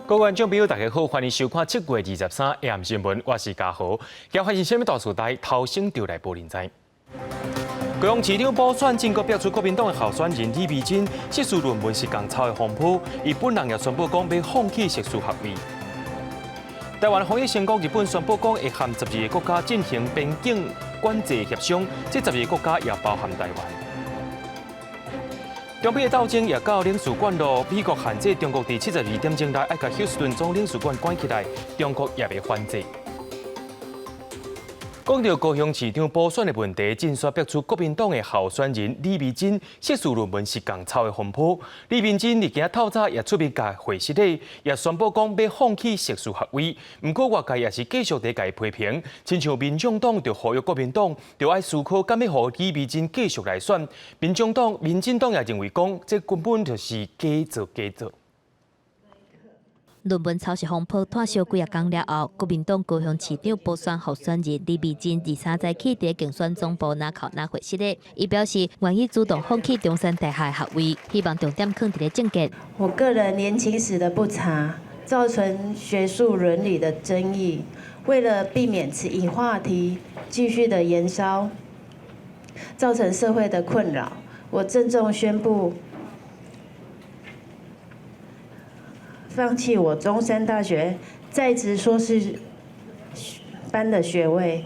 各位觀眾朋友，大家好，歡迎收看7月23 AM 新聞，我是嘉豪。今發生啥物大事代，頭先就來報您知。高雄市長補選戰閣爆出國民黨的候選人李眉蓁碩士論文是仝抄的風波，伊本人也宣布講欲放棄碩士學位。台灣防疫成功，日本宣布講會和12个國家進行邊境管制協商，這十二个國家也包含台灣。中美的鬥爭也到領事館囉，美國限制中國佇72點鐘內愛共休斯頓總領事館關起來，中國也袂反制。講到高雄市長補選的問題，進煞爆出國民黨的候選人李眉蓁碩士論文是仝抄的風波。李眉蓁佇今仔透早也出面共回釋咧，也宣布講欲放棄碩士學位。毋過外界也是繼續佇共伊批評，親像民眾黨就呼籲國民黨著愛思考，敢欲予李眉蓁繼續來選。民眾黨、民進黨也認為講，這根本就是假做假做。論文抄襲風波拖燒幾仔工了後，國民黨高雄市長補選候選人李眉蓁23早去佇競選總部若哭若回釋咧，伊表示願意主動放棄中山大學的學位，希望重點囥佇咧政見。我個人年輕時的不察，造成學術倫理的爭議。為了避免此一話題繼續的延燒，造成社會的困擾，我鄭重宣布，放棄我中山大學在職碩士班的學位。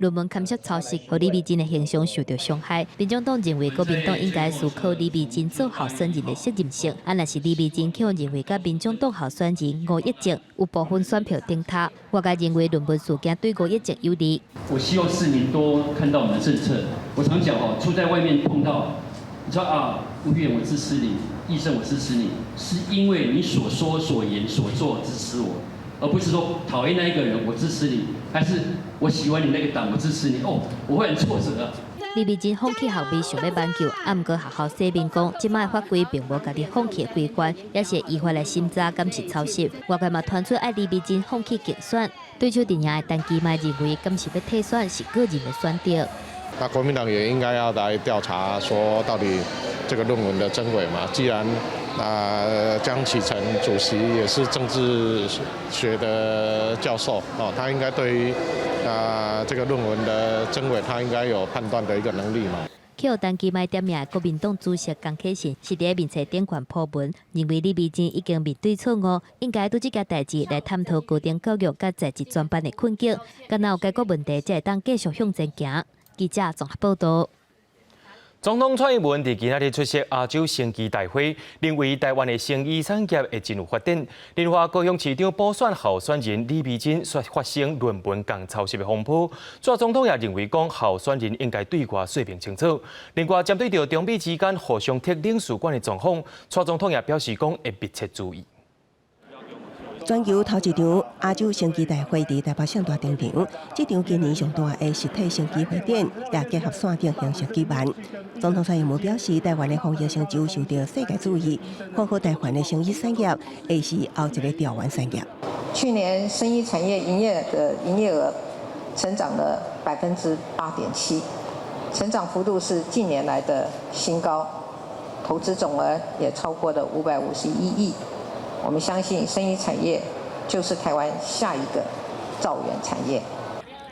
論文牽涉抄襲，予李眉蓁的形象受到傷害。民眾黨認為國民黨應該思考李眉蓁做候選人的適任性。啊，若是李眉蓁去予認為佮民眾黨候選人吳益政有部分選票頂頭，外界認為論文事件對吳益政有利。我希望市民多看到我們的政策。我常講哦，出在外面碰到，你說啊，吳議員我支持你，醫生我支持你，是因為你所說所言所做支持我，而不是說討厭那一個人我支持你，還是我喜歡你那個黨我支持你。哦，我會很挫折啊。李眉蓁放棄學位想欲挽救，啊，毋過學校聲明講，這擺法規並無家己放棄的規範，也是依法來審查敢是抄襲。外界嘛傳出愛李眉蓁放棄競選，對手陣營的陳其邁認為，敢是欲退選是個人的選擇。那國民黨也應該要來調查，說到底這個論文的真偽嘛？既然啊江啟臣主席也是政治學的教授哦，他應該對於啊這個論文的真偽，他應該有判斷的一個能力嘛。去予陳其邁點名的國民黨主席江啟臣是佇面冊頂懸 po 文，認為李眉蓁已經面對錯誤，應該對這件代誌來探討高等教育佮在職專班的困境，敢若有解決問題，才會當繼續向前行。記者綜合報道。總統蔡英文佇今仔日出席亞洲生技大會，認為台灣的生醫產業會真有發展。另外，高雄市長補選候選人李眉蓁煞發生論文仝抄襲的風波，蔡總統也認為講候選人應該對外說明清楚。另外，針對著中美之間互相踢領事館的狀況，蔡總統也表示講會密切注意。全球頭一場亞洲生技大會佇台北聖大登場，這場今年上大的實體生技會展也結合線頂形式舉辦。總統蔡英文表示，台灣的防疫成就受到世界注意，看好台灣的生醫產業會是後一个燎原產業。去年生醫產業營業額成長了8.7%，成長幅度是近年來的新高，投資總額也超過了551億。我們相信生醫產業就是台灣下一個造園產業。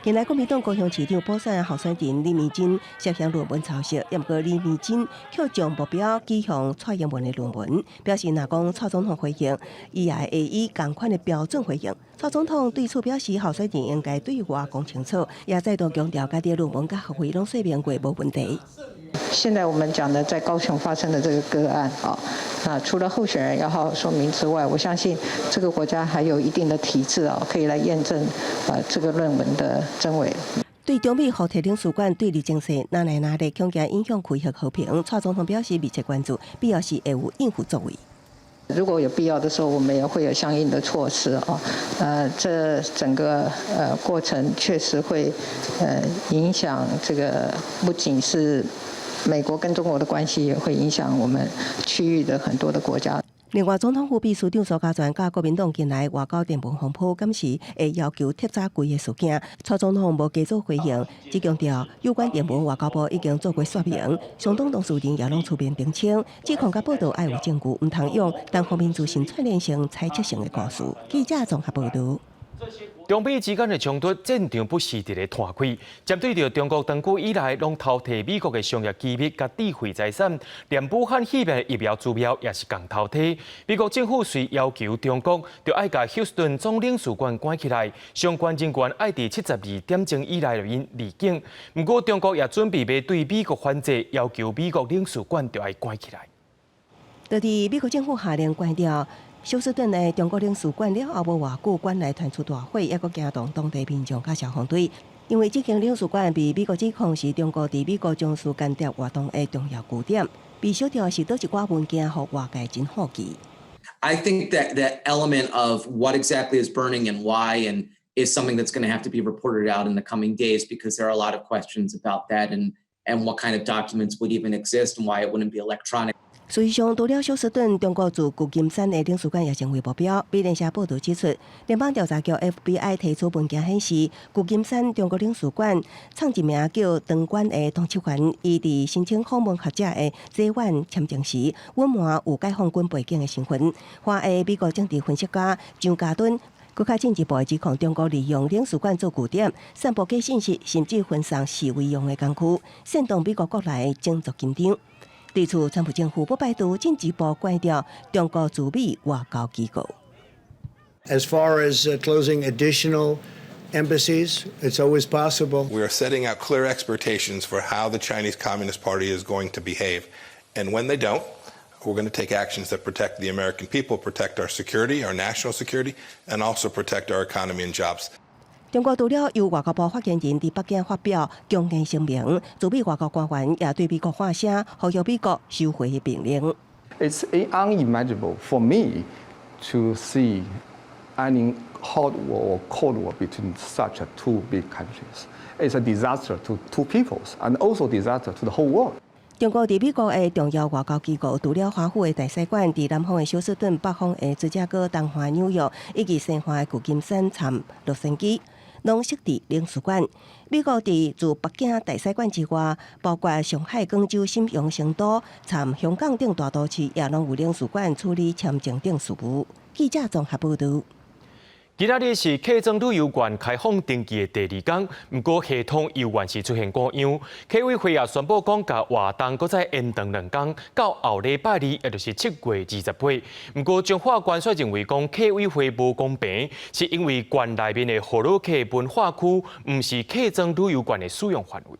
近來國民黨高雄市長補選候選人李眉蓁涉嫌論文抄襲，毋過李眉蓁卻將目標指向蔡英文的論文，表示若講蔡總統回應，伊也會以仝款的標準回應。蔡總統對此表示，候選人應該對外講清楚，也再度強調家己的論文佮學位攏說明過無問題。現在我們講的在高雄發生的這個個案啊，那除了候選人要好好說明之外，我相信這個國家還有一定的體制啊，可以來驗證啊這個論文的真偽。對中美互踢領事館對立情勢，哪來哪去恐驚影響區域和平。蔡總統表示密切關注，必要時會有應付作為。如果有必要的時候，我們也會有相應的措施啊。這整個過程確實會影響這個，不僅是美國跟中國的關係，也會影響我們區域的很多的國家。另外，總統府秘書長蘇嘉全佮國民黨近來外交電文風波，敢是會要求徹查規个事件。蔡總統無加做回應，只強調有關電文外交部已經做過說明，相當當事人也攏出面澄清，指控佮報道愛有證據，毋通用單方面自行串聯成猜測性的故事。記者綜合報導。中美之間的衝突戰場不時佇咧湠開，針對著中國長久以來攏偷提美國的商業機密佮智慧財產，連武漢肺炎的疫苗資料也是共偷提。美國政府遂要求中國，著愛共休斯頓總領事館關起來，相關人員愛佇72點鐘以內就應離境。毋過中國也準備欲對美國反制，要求美國領事館著愛關起來。就佇美國政府下令關掉休斯頓的中國領事館了後，無偌久，館內傳出大火，猶閣驚動當地民眾佮消防隊。因為這間領事館被美國指控是中國佇美國從事間諜活動的重要據點，被燒掉是佗一寡文件，予外界真好奇。 I think that that element of what exactly is burning and why and is something that's going to have to be reported out in the coming days because there are a lot of questions about that and what kind of documents would even exist and why it wouldn't be electronic. 事實上，除了休斯頓，中國駐舊金山的領事館也成為目標。美聯社報導指出，聯邦調查局 FBI 提出文件顯示，舊金山中國領事館創一名叫唐冠的唐七環，伊佇申請訪問學者的 J1 簽證時，隱瞞有解放軍背景的身份。華裔美國政治分析家張家敦閣較進一步指控中國利用領事館做據點，散布假信息，甚至分送示威用的工具，煽動美國國內種族緊張。對此，川普政府不排除進一步關掉中國駐美外交機構。 As far as closing additional embassies, it's always possible. We are setting out clear expectations for how the Chinese Communist Party is going to behave. And when they don't, we're going to take actions that protect the American people, protect our security, our national security, and also protect our economy and jobs. 中國除了由外交部發言人佇北京發表強硬聲明，駐美外交官員也對美國喊聲，呼籲美國收回命令。 It's unimaginable for me to see any hot war or cold war between such two big countries. It's a disaster to two peoples and also disaster to the whole world. 中國佇美國的重要外交機構，除了華府的大使館，佇南方的休斯頓、北方的芝加哥、東岸紐約以及西岸的舊金山、參洛杉磯，攏設置領事館。美國佇駐北京大使館之外，包括上海、廣州、瀋陽、成都、參香港等大都市，也攏有領事館處理簽證等事務。記者綜合報導。今仔日是客莊旅遊券開放登記的第二工，毋過系統猶原是出現故障。客委會也宣布講，共活動閣再延長2工，到後禮拜二，也就是7月28。毋過彰化縣卻認為講客委會無公平，是因為縣內面的火爐客文化區，毋是客莊旅遊券的使用範圍。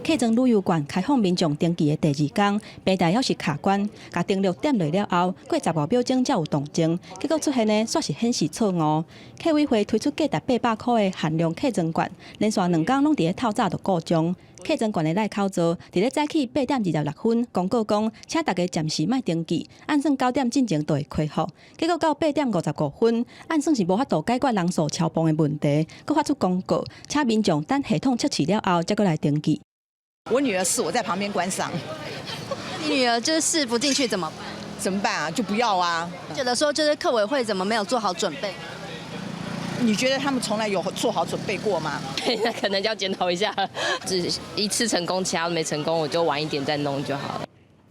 客莊旅遊券開放民眾登記的第二工，平台猶是卡關，共登錄點落了後，過15秒鐘才有動靜，結果出現的煞是顯示錯誤。客委會推出價值800箍的限量客莊券，連續兩工攏佇咧透早就故障。客莊券的內口座，佇咧早起8點26分公告講，請大家暫時莫登記，按算9點進前就會恢復。結果到8點55分，按算是無法度解決人數超磅的問題，閣發出公告，請民眾等系統測試了後，才閣來登記。我女兒試，我在旁邊觀賞。你女兒就是試不進去怎麼辦？怎麼辦啊？就不要啊！覺得說就是客委會怎麼沒有做好準備？你覺得他們從來有做好準備過嗎？那可能就要檢討一下，只一次成功，其他都沒成功，我就晚一點再弄就好了。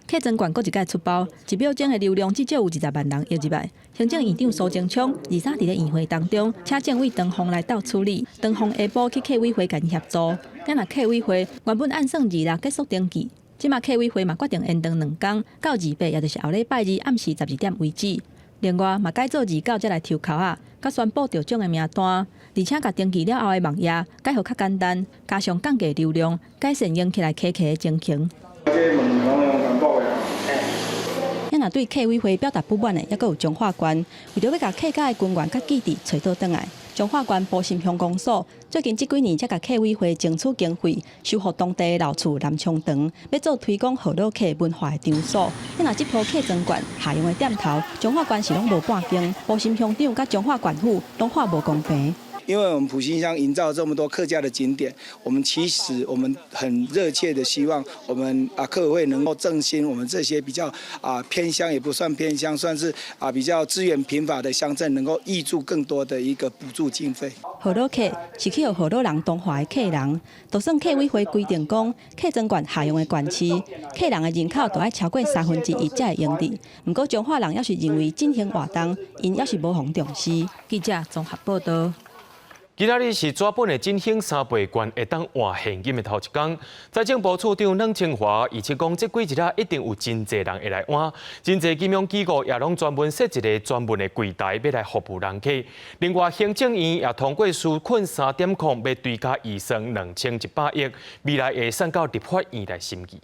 客莊券閣一擺出包，一秒鐘的流量至少有20萬人湧入來。行政院長蘇貞昌23佇咧院會當中，請政委唐鳳來鬥處理。唐鳳下晡去客委會共伊協助。咱若客委會原本按算26結束登記，這馬客委會嘛決定延長2工，到28，也就是後禮拜二暗時12點為止。另外嘛改做29才來抽籤仔，佮宣布得獎的名單，而且共登記了後的網頁改予較簡單，加上降低流量，改善用起來卡卡的情形。若對客委會表達不滿的，猶閣有彰化縣，為著欲共客家的根源佮記憶揣倒轉來，彰化縣埔心鄉公所最近這幾年才共客委會爭取經費，修復當地的老厝南昌堂，欲做推廣河洛客文化的場所。若這波客莊券下用的店頭，彰化縣是攏無半間，埔心鄉長佮彰化縣府攏喊無公平。因為我們埔心鄉營造這麼多客家的景點，我們其實我們很熱切的希望我們客委會能夠振興我們這些比較偏鄉，也不算偏鄉，算是比較資源貧乏的鄉鎮，能夠挹注更多的一個補助經費。河洛客是去予河洛人同化的客人，就算客委會規定講，客莊縣下用的縣市，客人的人口都愛超過1/3才會用得。毋過彰化人猶是認為振興活動，𪜶猶是無予重視。記者綜合報道。今仔日是紙本的振興三倍券會當換現金的頭一工。財政部處長阮清華預測講，這幾日仔一定有真濟人會來換，真濟金融機構也攏專門設一个專門的櫃台，欲來服務人客。另外，行政院也通過紓困3.0，欲追加預算2100億，未來會送到立法院來審議。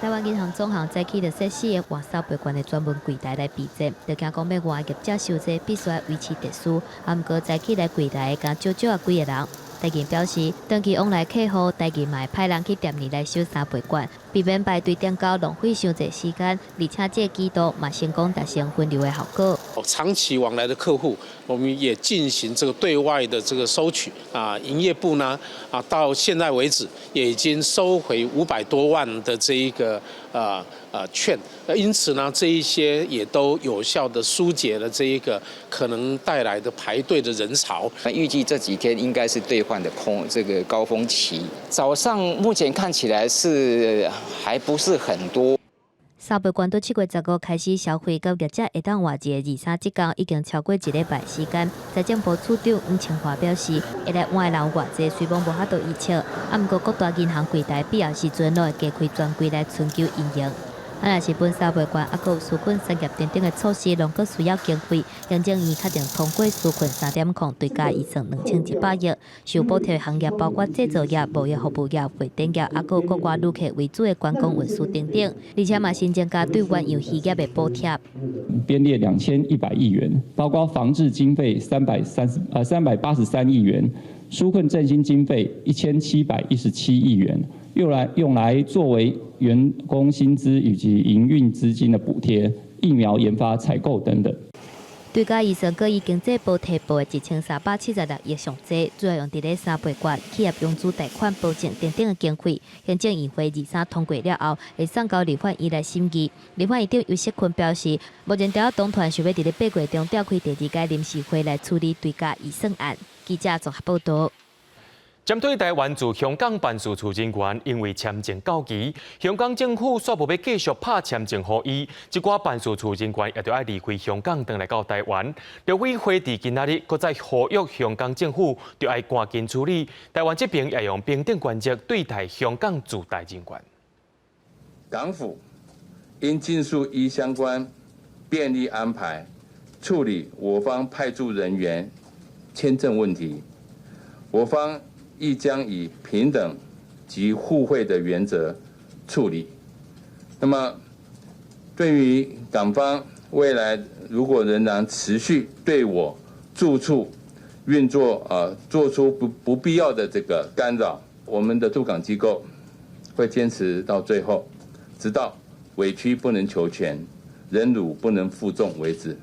台灣銀行總行早起就設四个換三倍券的專門櫃台來備戰，就驚講欲換的業者傷濟，必須愛維持秩序。啊，毋過早起來櫃台的，敢少少仔幾个人。台銀表示，長期往來客戶，台銀嘛會派人去店裡來收三倍券，避免排隊等到浪費傷濟時間，而且這個舉動嘛成功達成分流的效果。長期往來的客戶，我們也進行這個對外的這個收取啊，營業部呢到現在為止也已經收回500多萬的這一個券，因此呢，這一些也都有效的疏解了這一個可能帶來的排隊的人潮。那預計這幾天應該是兌換的空這個高峰期，早上目前看起來是還不是很多。三倍券對7月15開始消費，到業者會當換一个二三這工已經超過一禮拜時間。財政部處長黃清華表示，會來換的人有偌濟，雖罔無法度預測，毋過各大銀行櫃台必要時陣攏會加開專櫃來尋求應用。若是分三倍券，猶閣有紓困產業等等的措施，攏閣需要經費。行政院確定通過紓困3.0，追加預算2100億，受補貼的行業包括製造業、貿易服務業、會展業，猶閣有國外旅客為主的觀光運輸等等。而且嘛，新增加對遠洋漁業的補貼，編列2100億元，包括防治經費383億元，紓困振興經費1717億元。用來作為員工薪資以及營運資金的補貼、疫苗研發、採購等等。追加預算，閣以經濟部提報的1376億上濟，主要用佇咧三倍券、企業融資貸款保證等等的經費。行政院會二三通過了後，會送交立法院來審議。立法院長游錫堃表示，目前中央黨團想欲佇咧8月中召開第二屆臨時會來處理追加預算案。記者綜合報道。針對台灣駐香港辦事處人員因為簽證到期，香港政府宣布欲繼續拍簽證予伊，這寡辦事處人員也著愛離開香港，轉來到台灣。陸委會佇今仔日閣再呼籲香港政府，著愛趕緊處理。台灣這邊也用平等原則對待香港駐台人員。港府應盡速依相關便利安排處理我方派駐人員簽證問題。我方亦將以平等及互惠的原則處理。那麼，對於港方未來如果仍然持續對我駐處運作做出不必要的這個干擾，我們的駐港機構會堅持到最後，直到委屈不能求全，忍辱不能負重為止。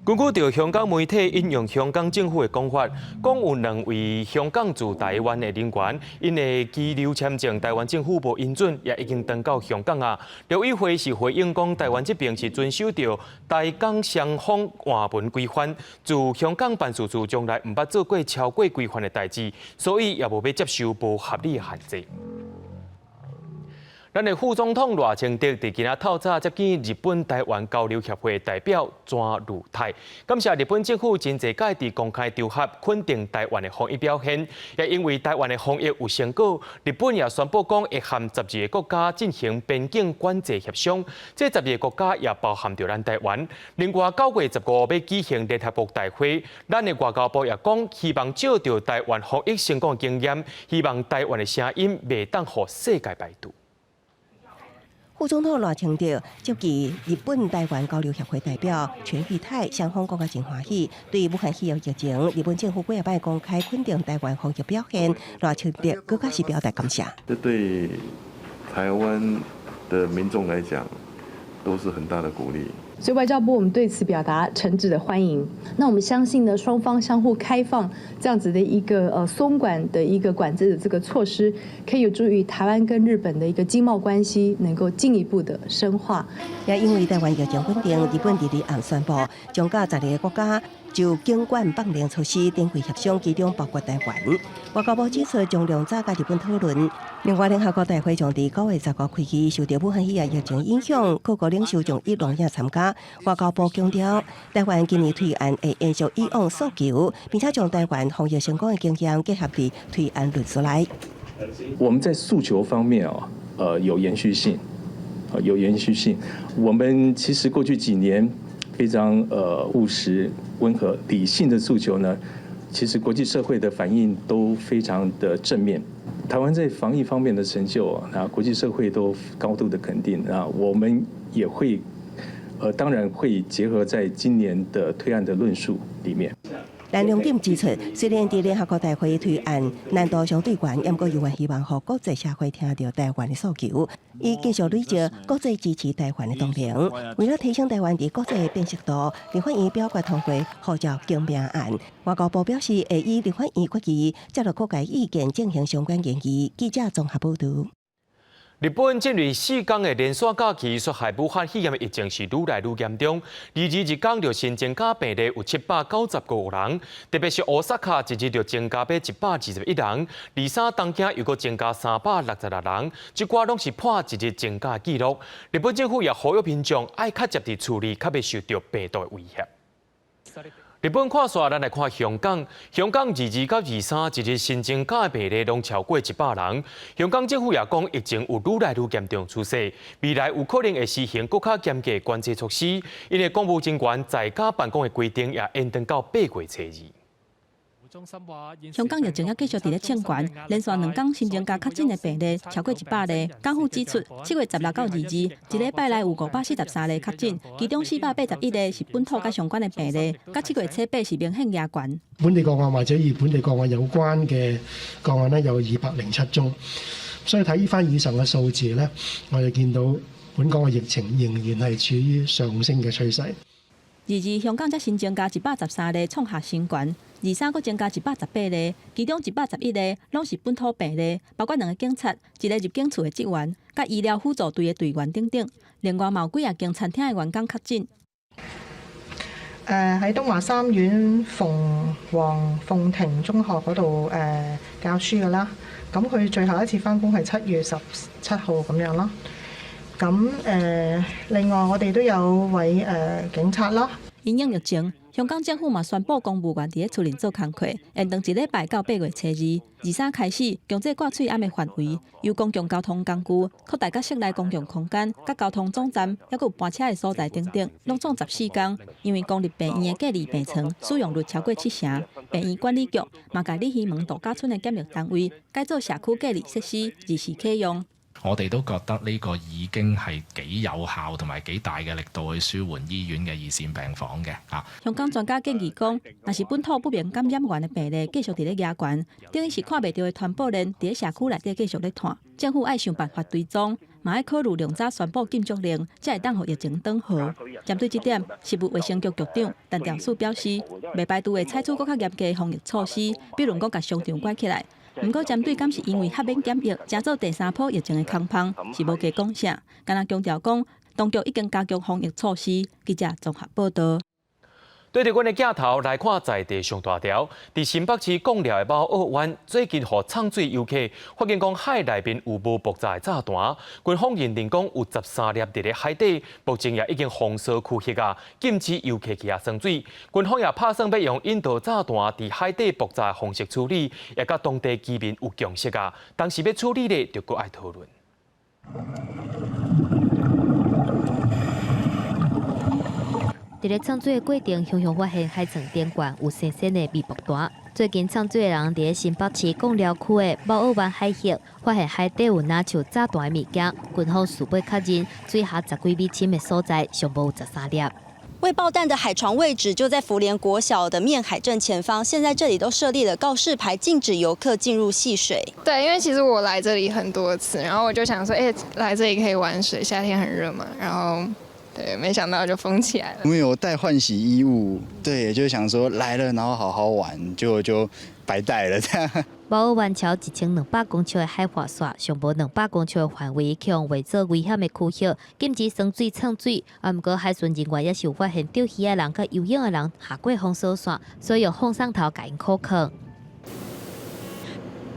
根據著香港媒體引用香港政府的講法，講有兩位香港駐台灣的人員，𪜶的居留簽證，台灣政府無允准，也已經轉到香港啊。陸委會是回應講，台灣這邊是遵守著台港雙方換文規範，駐香港辦事處從來毋捌做過超過規範的代誌，所以也無欲接受無合理的限制。咱的副總統賴清德佇今仔透早接見日本台灣交流協會代表泉裕泰，感謝日本政府真濟擺佇公開場合肯定台灣的防疫表現，也因為台灣的防疫有成果，日本也宣布講會和12個國家進行邊境管制協商，這十二個國家也包含著咱台灣。另外9月15欲舉行聯合國大會，咱的外交部也講，希望借著台灣防疫成功經驗，希望台灣的聲音袂當予世界排除。副總統賴清德接見日本台灣交流協會代表泉裕泰，雙方講甲真歡喜。對武漢肺炎疫情，日本政府幾仔擺公開肯定台灣防疫表現，賴清德閣較是表達感謝。這對台灣的民眾來講，都是很大的鼓勵。所以外交部我們對此表達誠摯的歡迎。那我們相信呢，雙方相互開放這樣子的一個鬆管的一個管制的這個措施，可以有助於台灣跟日本的一個經貿關係能夠進一步的深化。也因為台灣疫情穩定，日本佇二暗宣布將佮12个國家就境管放寬措施展開協商，其中包括台灣。外交部指出，將量早佮日本討論。另外，聯合國大會將佇9月15開議，受著武漢肺炎疫情影響，各國領袖將以錄影參加。外交部強調，台灣今年推案會延續以往訴求，並且將台灣防疫成功的經驗結合佇推案論述內。我們在訴求方面啊，有延續性，有延續性。我們其實過去幾年非常務實、溫和、理性的訴求呢，其實國際社會的反應都非常的正面。台灣在防疫方面的成就啊，國際社會都高度的肯定啊，我們也會，當然會結合在今年的推案的論述裡面。陳良鼎指出，雖然佇聯合國大會推案難度相對懸，毋過猶原希望予國際社會聽著台灣的訴求，以繼續累積國際支持台灣的動能。為了提升台灣佇國際的辨識度，立法院表決通過呼召更名案。外交部表示，會依立法院決議，接納各界意見進行相關研議。記者綜合報導。日本進入4天的連續假期，說害武漢肺炎的疫情是愈來愈嚴重。22日就新增加病例有795人，特別是大阪一日就增加121人，23東京又閣增加366人，這寡攏是破一日增加紀錄。日本政府也呼籲民眾愛較捷佇厝裡，較袂受著病毒的威脅。日本看煞，咱來看香港。香港22到23一日新增加的病例攏超過100人。香港政府也講，疫情有愈來愈嚴重趨勢，未來有可能會實行閣較嚴格管制措施。𪜶的公務人員在家辦公的規定也延長到8月初2。香港疫情猶繼續佇咧衝懸，連續2天新增加確診的病例超過100例。港府指出，7月16到22，一禮拜內有543例確診，其中481例是本土佮相關的病例，佮7月初8是明顯加懸。本地個案或者與本地個案有關嘅個案呢，有207宗，所以睇返以上嘅數字呢，我哋見到本港嘅疫情仍然係處於上升嘅趨勢。22香港才新增加113例，創下新懸。23閣增加118例，其中111例攏是本土病例，包括兩个警察、一个入境處的職員、佮醫療輔助隊的隊員等等。另外，嘛有幾若間餐廳的員工確診。喺東華三院馮黃鳳亭中學嗰度教書㗎啦。咁佢最後一次返工係7月17號咁樣咯。咁另外我哋都有位警察啦。因應疫情，香港政府嘛宣布公務員佇咧厝裡做工課，延長一禮拜到8月初2。23開始強制掛喙罨的範圍，由公共交通工具擴大到室內公共空間、佮交通總站，猶閣有班車的所在等等，攏總14天。因為公立病院的隔離病床使用率超過70%，病院管理局嘛共鯉魚門度假村的檢疫單位改做社區隔離設施，二時啟用。我哋都覺得呢個已經係幾有效同埋幾大嘅力度去舒緩醫院嘅二線病房嘅啊。香港專家建議講，若是本土不明感染源的病例繼續佇咧加懸，等於是看袂著的傳播鏈佇咧社區內底繼續咧傳，政府愛想辦法追蹤，嘛愛考慮量早宣布禁足令，才會當予疫情斷號。針對這點，食物衛生局局長陳肇始表示，袂排除會採取閣較嚴格的防疫措施，比如講共商場關起來。毋過，針對敢是因為豁免檢疫，才做第三波疫情的空芳，是無加講啥，干焦強調講，當局已經加強防疫措施。記者綜合報導。對著阮的鏡頭來看，在地上大條，佇新北市貢寮的貓澳灣，最近予藏水遊客發現講海內面有無爆炸的炸彈，軍方認定講有13粒佇咧海底，目前也已經封鎖區域啊，禁止遊客去遐耍水。軍方也拍算欲用引導炸彈佇海底爆炸的方式處理，也佮當地居民有共識啊。當時欲處理咧，就閣愛討論。佇咧藏水的過程，常常發現海床頂懸有新鮮的微爆彈。最近藏水的人佇咧新北市貢寮區的貓澳灣海域，發現海底有若像炸彈的物件。軍方事尾確認，水下10幾米深的所在，上無有13粒。未爆彈的海床位置就在福聯國小的面海正前方，現在這裡都設立了告示牌，禁止遊客進入戲水。對，因為其實我來這裡很多次，然後我就想說，來這裡可以玩水，夏天很熱嘛，然後。對，沒想到就封起來了。我們有帶換洗衣物，對，就想說來了，然後好好玩，就白帶了這樣。貓耳灣橋1200公尺的海岸線，上無200公尺的範圍，予人畫做危險的區域，禁止耍水衝水。啊，毋過海巡人員也是有發現釣魚的人佮游泳的人下過封鎖線，所以用放送頭共𪜶扣銬。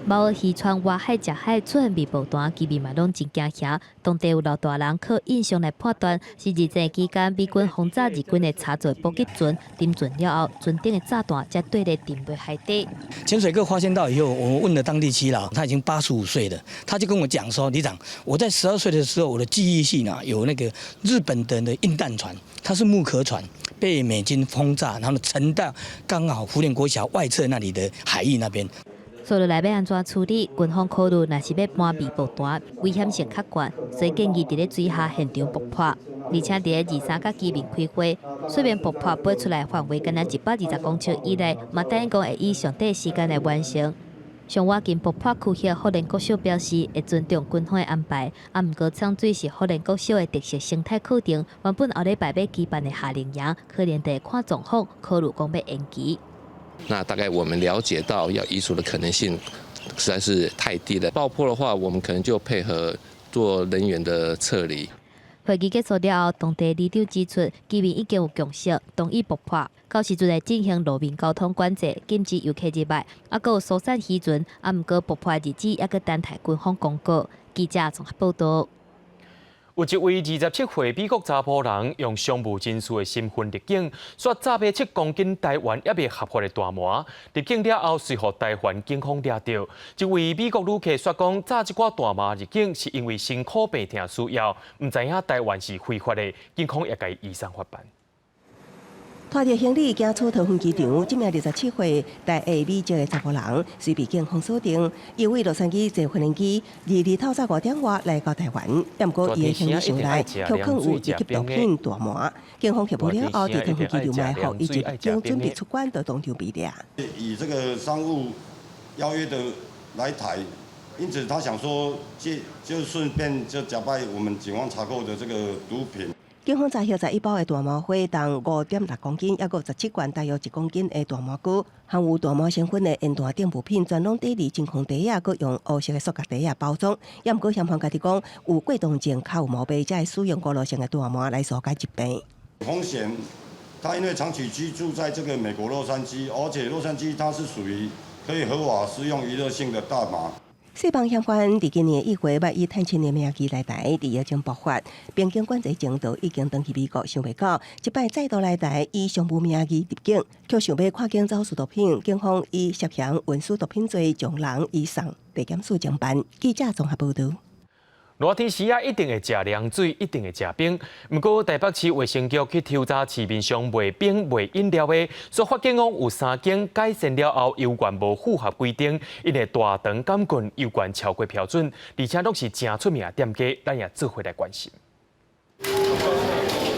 貓耳漁船外海食海出現未爆彈，居民嘛攏真驚嚇。當地有老大人靠印象來判斷，是二戰期間美軍轟炸日軍的柴做補給船，沉船了後，船頂的炸彈才綴咧沉入海底。潛水客發現到以後，我們問了當地耆老，他已經85歲了，他就跟我講說：里長，我在12歲的時候，我的記憶係呢，有那個日本的印彈船，它是木殼船，被美軍轟炸，然後沉到剛好福聯國小外側那裡的海域那邊。所以來欲按怎處理？軍方考慮，若是欲搬未爆彈，危險性較懸，所以建議佇咧水下現場爆破。而且佇咧二三佮居民開會，雖然爆破飛出來範圍敢若120公尺以內，嘛答應講會以上短時間來完成。上倚近爆破區域，福連國小表示會尊重軍方的安排。啊，毋過沖水是福連國小的特色生態課程，原本後禮拜欲舉辦的夏令營，可能得看狀況，考慮講欲延期。那大概我們了解到要移除的可能性實在是太低了。爆破的話，我們可能就配合做人員的撤離。會議結束了後，當地里長指出，居民已經有共識，同意爆破。到時陣會進行路面交通管制，禁止遊客入來，啊，閣有疏散漁船。啊，毋過爆破日子猶閣等待軍方公告。記者綜合報道。有一位27歲美國查埔人，用商務人士的身份入境，煞詐買7公斤台灣猶未合法的大麻，入境了後，隨予台灣警方掠著。這位美國旅客煞講，詐這寡大麻入境是因為辛苦病痛需要，毋知影台灣是非法的，警方也共伊移送法辦。拖著行李行出桃園機場，這名27歲台裔美籍的查埔人，隨被警方鎖定，伊佇洛杉磯坐飛機，2日透早5點外來到台灣，毋過伊的行李箱內卻囥有一粒毒品大麻，警方緝捕了後，佇桃園機場埋伏，伊就已經準備出關，就當場被掠。以這個商務邀約的來台，因此他想說，就順便就假扮我們警方查扣的這個毒品。警方查獲11包的大麻花，重5.6公斤，抑閣17罐大約1公斤的大麻膏，含有大麻成分的煙彈等物品，全攏佇佇真空袋仔，閣用烏色的塑膠袋仔包裝。抑毋過嫌犯家己講，有過動症較有毛病，才會使用賄賂性的大麻來紓解疾病。風險，他因為長期居住在這個美國洛杉磯，而且洛杉磯它是屬於可以合法使用娛樂性的大麻。四幫嫌犯佇今年1月捌以探親的名義來台，佇疫情爆發，邊境管制前就已經轉去美國，想袂到這擺再度來台以商務名義入境，卻想欲跨境走私毒品，警方以涉嫌運輸毒品罪將人移送地檢署偵辦。記者綜合報導。熱天時啊，一定會食涼水，一定會食冰。毋過台北市衛生局去抽查市面上賣冰賣飲料的，煞發現講有三間改善了後，猶原無符合規定，𪜶的大腸桿菌猶原超過標準，而且攏是誠出名的店家，咱也做伙來關心。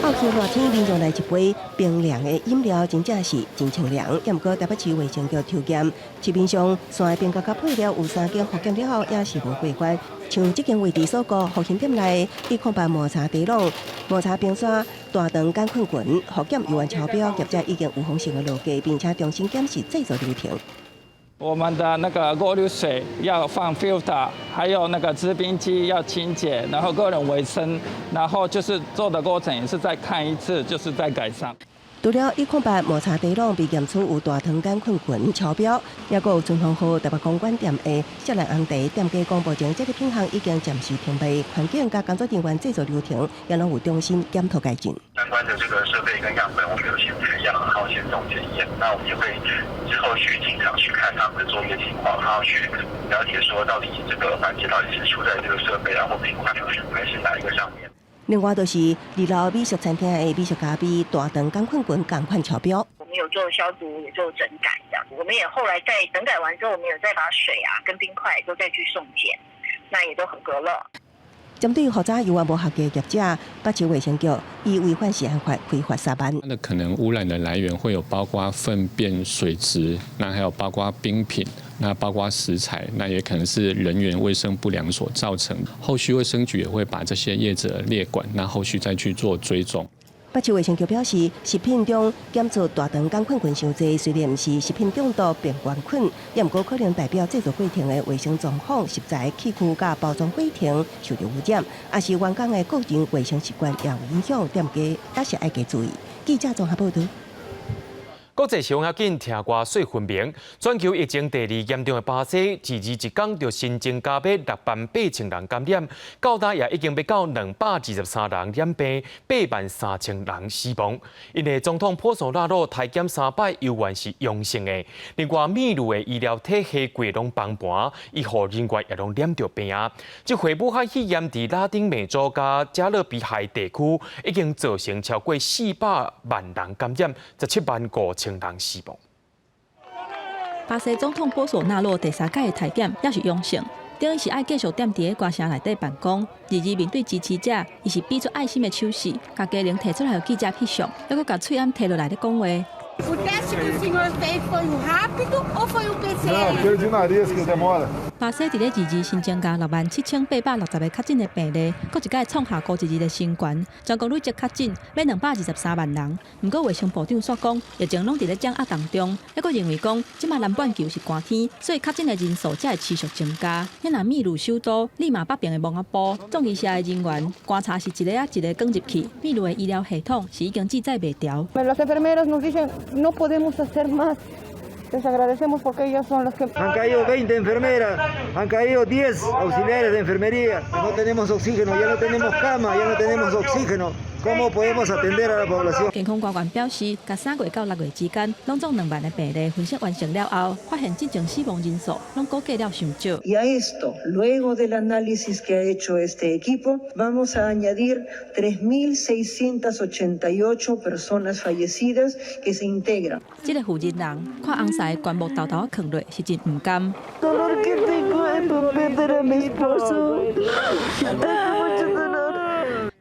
後期熱天，民眾來一杯冰涼的飲料，真正是真清涼。毋過台北市衛生局抽驗市面上山的冰膠佮配料有三間復檢了後，也是無過關。像這間位置鎖國復興店內，108抹茶茶籠、抹茶冰沙、大腸桿菌群復檢猶原超標，業者已經預防性的落架，並且重新檢視製作流程。我們的那個過濾水要放 filter，還有那個製冰機要清潔，然後個人衛生，然後就是做的過程也是再看一次，就是在改善。除了108抹茶茶籠被驗出有大腸桿菌群超標，抑閣有春風號台北公館店的錫蘭紅茶店家講，目前這個品項已經暫時停賣，環境佮工作人員製作流程也攏有重新檢討改進。相關的這個設備跟樣本，我們有先採樣，然後先送檢驗。那我們也會之後去進場去看他們的作業情況，然後去了解說到底這個環節到底是出在這個設備啊或冰塊，還是哪一個上面。另外就是二樓美食餐廳的美食咖啡大腸桿菌群仝款超標。我們有做消毒，也做整改，這樣。我們也後來在整改完之後，我們有再把水啊跟冰塊都再去送檢，那也都合格了。針對負責猶原無合格業者，北市衛生局以違反食安法開罰3萬。那可能污染的來源會有包括糞便、水質，那還有包括冰品，那包括食材，那也可能是人員衛生不良所造成。後續衛生局也會把這些業者列管，那後續再去做追蹤。北市衛生局表示，食品中檢出大腸桿菌群傷濟，雖然毋是食品中毒病原菌，也毋過可能代表製作過程的衛生狀況、食材、器具佮包裝過程受著污染，抑是員工的個人衛生習慣也有影響，店家也是愛加注意。記者綜合報導。國際新聞緊聽歌說分明，全球疫情第二嚴重的巴西，自二一工就新增加欲6萬8千人感染，到今也已經欲到223人染病，8萬3千人死亡。𪜶的總統波索納洛篩檢三擺，猶原是陽性的。另外，秘魯的醫療體系規攏崩盤，醫護人員也攏染著病啊。這回武漢肺炎佇拉丁美洲佮加勒比海地區已經造成超過400萬人感染，17萬5千人死亡。巴西總統波索納洛第三擺的篩檢也是陽性，等於是愛繼續踮佇个歌城內底辦公。二二面對支持者，伊是比出愛心的手勢，共家庭提出來予記者翕相，猶閣共喙罨提落來咧講話。 O teste que o senhor fez foi o rápido ou foi o PCR? Não, cheiro de nariz que demora. 巴西佇咧二二新增加67,860个確診的病例，閣一擺創下五一二的新高，全國累積確診欲223萬人。毋過衛生部長煞講，疫情攏佇咧掌握當中，猶閣認為講，這馬南半球是寒天，所以確診的人數才會持續增加。若秘魯首都利馬北邊的蒙阿波，總醫社的人員觀察是一个仔一个捲入去，秘魯的醫療系統是已經志在袂牢。 Las enfermeras nos dicen no podemos hacer más. Les agradecemos porque ellas son las que... Han caído 20 enfermeras, han caído 10 auxiliares de enfermería. No tenemos oxígeno, ya no tenemos cama, ya no tenemos oxígeno. ¿Cómo podemos atender a la población？健康官員表示，共3月到6月之間，攏總2萬个病例分析完成了後，發現進前死亡人數攏估計了傷少。 Y a esto, luego del análisis que ha hecho este equipo, vamos a añadir 3.688 personas fallecidas que se integran。這个負責人看翁婿的棺木沓沓仔囥落，是真毋甘。 Dolor que tengo de perder a mi esposo. Tengo mucho dolor.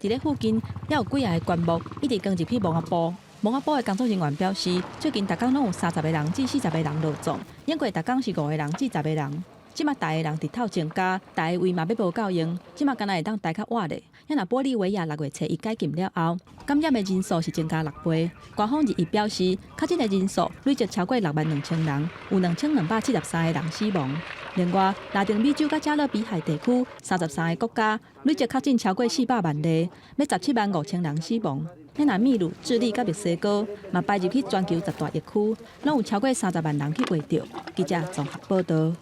佇咧附近猶有幾仔个棺木，一直扛入去墓仔埔。墓仔埔的工作人員表示，最近逐工攏有30個人至40個人落葬，頂過逐工是五個人至10個人。這馬抬的人直透增加，抬的位嘛欲無夠用，這馬敢若會當抬較倚咧。若玻利維亞6月初一解禁了後，感染的人數是增加六倍。官方日益表示，確診的人數累積超過6萬2千人，有2273個人死亡。另外，拉丁美洲佮加勒比海地區33個國家累積確診超過400萬例，欲17萬5千人死亡。若秘魯、智利佮墨西哥嘛排入去全球十大疫區，攏有超過30萬人去罹著。記者綜合報導。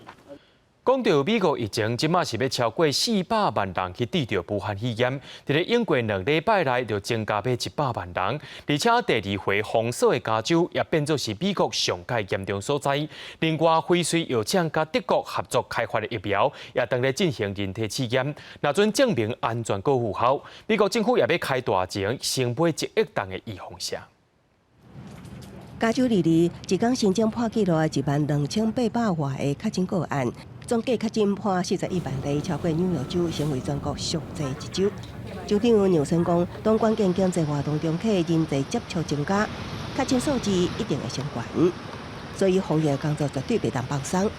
講到美國疫情，這馬是欲超過400萬人去得著武漢肺炎。佇咧英國2禮拜內就增加欲100萬人，而且第二回封鎖的加州也變做是美國上蓋嚴重所在。另外，輝瑞藥廠佮德國合作開發的疫苗也當咧進行人體試驗，若準證明安全閣有效，美國政府也欲開大錢，先買1億筒的預防射。加州二二一工新增破紀錄1萬2800外个確診個案，總計確診破41萬例，超過紐約州，成為全國上濟一州。州長紐森講，當關鍵經濟活動重啟，人際接觸增加，確診數字一定會升懸，所以防疫工作絕對袂當放鬆。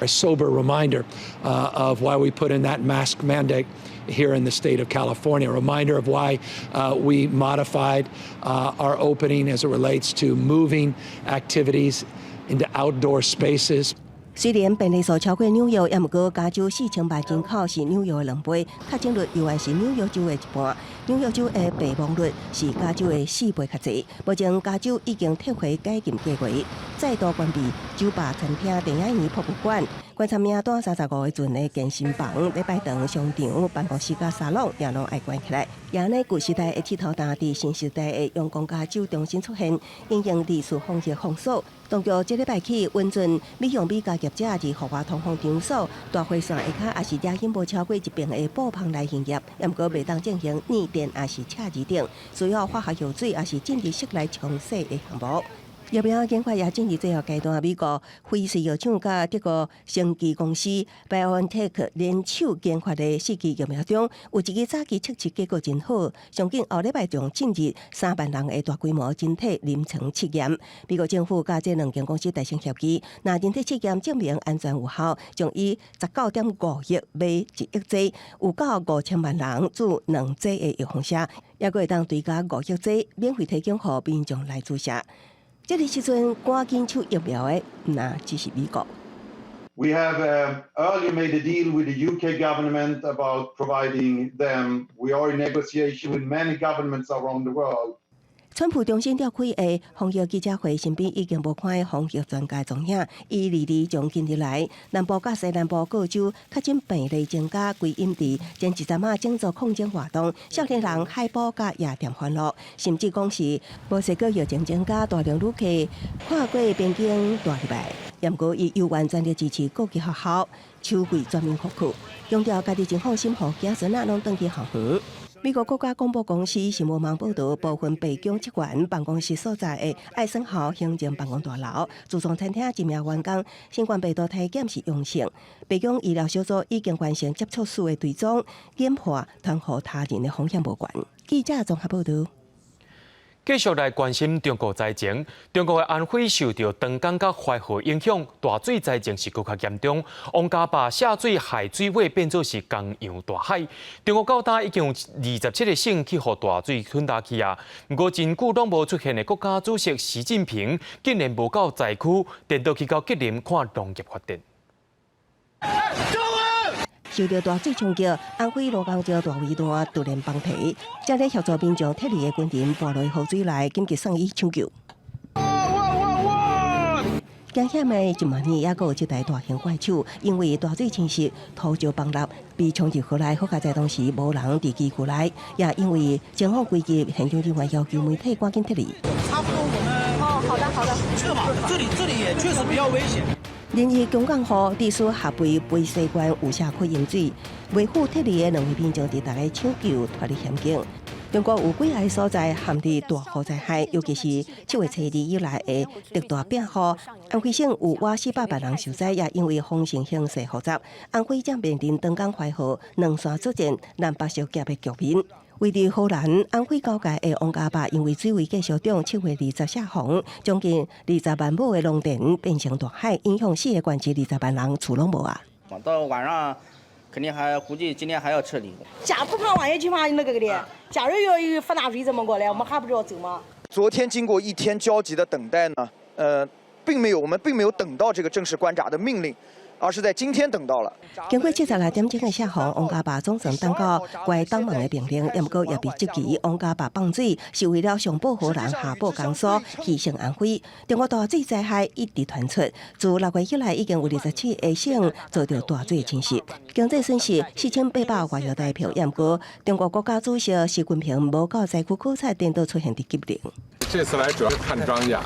A sober reminder of why we put in that mask mandate here in the state of California, a reminder of why we modified our opening as it relates to moving activities into outdoor spaces. 雖然病例數超過紐約，也毋過加州4000萬人口是紐約的2倍，確診率猶原是紐約州的一半。紐約州的病亡率是加州的4倍較濟。目前加州已經撤回解禁計劃，再度關閉酒吧、餐廳、電影院、博物館。觀察名單35個陣的健身房、禮拜堂、商場、辦公室佮沙龍也攏愛關起來。也呢，舊時代的鐵頭擔佇新時代的陽光加州重新出現，因應二次防疫封鎖。當局這禮拜起允准美容美甲業者佇戶外通風場所、大花傘下跤，抑是遮隱無超過一平的布棚來營業，毋過袂當進行捻電抑是車字等，需要化學藥水抑是進入室內沖洗的項目。疫苗研發也進入最後階段，美國輝瑞藥廠佮德國生技公司 BioNTech 聯手研發的四劑疫苗中，有一支早期測試結果真好，上緊後禮拜將進入3萬人的大規模人體臨床試驗。美國政府佮這兩間公司達成協議，若人體試驗證明安全有效，將以19.5億買1億劑，有夠5000萬人注兩劑的預防射，猶閣會當追加5億劑免費提供予民眾來注射。這个時陣趕緊搶疫苗的，毋若只是美國。 We have earlier made a deal with the UK government about providing them. We are in negotiation with many governments around the world. 川普中心召開的防疫記者會，身邊已經無看防疫專家蹤影。伊離離將近日來，南部佮西南部各州確診病例增加，歸因佇前一陣仔種族抗爭活動，少年人海報佮夜店歡樂，甚至講是墨西哥疫情增加，大量旅客跨過邊境帶入來。毋過伊猶原全力支持國際學校收費全面復課，強調家己真放心，予子孫仔攏轉去校園。美國國家廣播公司新聞網報導，部分白宮職員辦公室所在的艾森豪行政辦公大樓自助餐廳一名員工新冠病毒體檢是陽性，白宮醫療小組已經完成接觸史的追蹤，研判傳予他人的風險無懸。記者綜合報導。繼續來關心中國災情。中國的安徽受著長江佮淮河影響，大水災情是閣較嚴重。王家壩下水海水位變做是江洋大海。中國到今已經有27個省去予大水吞焦去啊。毋過真久攏無出現的國家主席習近平，竟然無到災區，顛倒去到吉林看農業發展。受著大水衝擊，安徽蘿崗鎮大圍段突然崩堤，正咧協助民眾撤離的軍人跋落河水內，緊急送醫搶救。驚險的一萬年，猶閣有這台大型怪手，因為大水侵襲，土石崩落，被沖入河內。好佳哉當時無人佇機具內，也因為情況危急，現場人員要求媒體趕緊撤離。差不多，我們哦，好的好的，撤吧，這裡這裡也確實比較危險。連日強降雨，致使合肥肥西縣有社區淹水，維護撤離的兩位民眾佇逐个搶救脫離險境。中國有幾个所在陷佇大雨災害，尤其是7月初二以來的特大變雨，安徽省有倚400萬人受災，也因為風情形勢複雜，安徽正面臨長江淮河兩山作戰、南北相夾的局面。位佇河南安徽交界的王家壩，因為水位繼續漲，7月20洩洪，將近20萬畝的農田變成大海，影響四个縣市20萬人厝攏無啊。到晚上肯定還估計今天還要撤離。家不怕萬一就怕那個的，假如要有發大水怎麼過來，我們還不知道走嗎？昨天經過一天焦急的等待呢，並沒有，我們並沒有等到這個正式關閘的命令。而是在今天等到了。經過76點鐘的洩洪，王家壩總算等到關擋門的命令，毋過也被質疑王家壩放水是為了上報河南，下報江蘇，犧牲安徽。中國大水災害一直傳出，自6月以來已經有27個省遭著大水侵襲，經濟損失4800外億台幣。毋過中國國家主席習近平無到災區考察，顛倒出現佇吉林。這次來主要是看莊稼，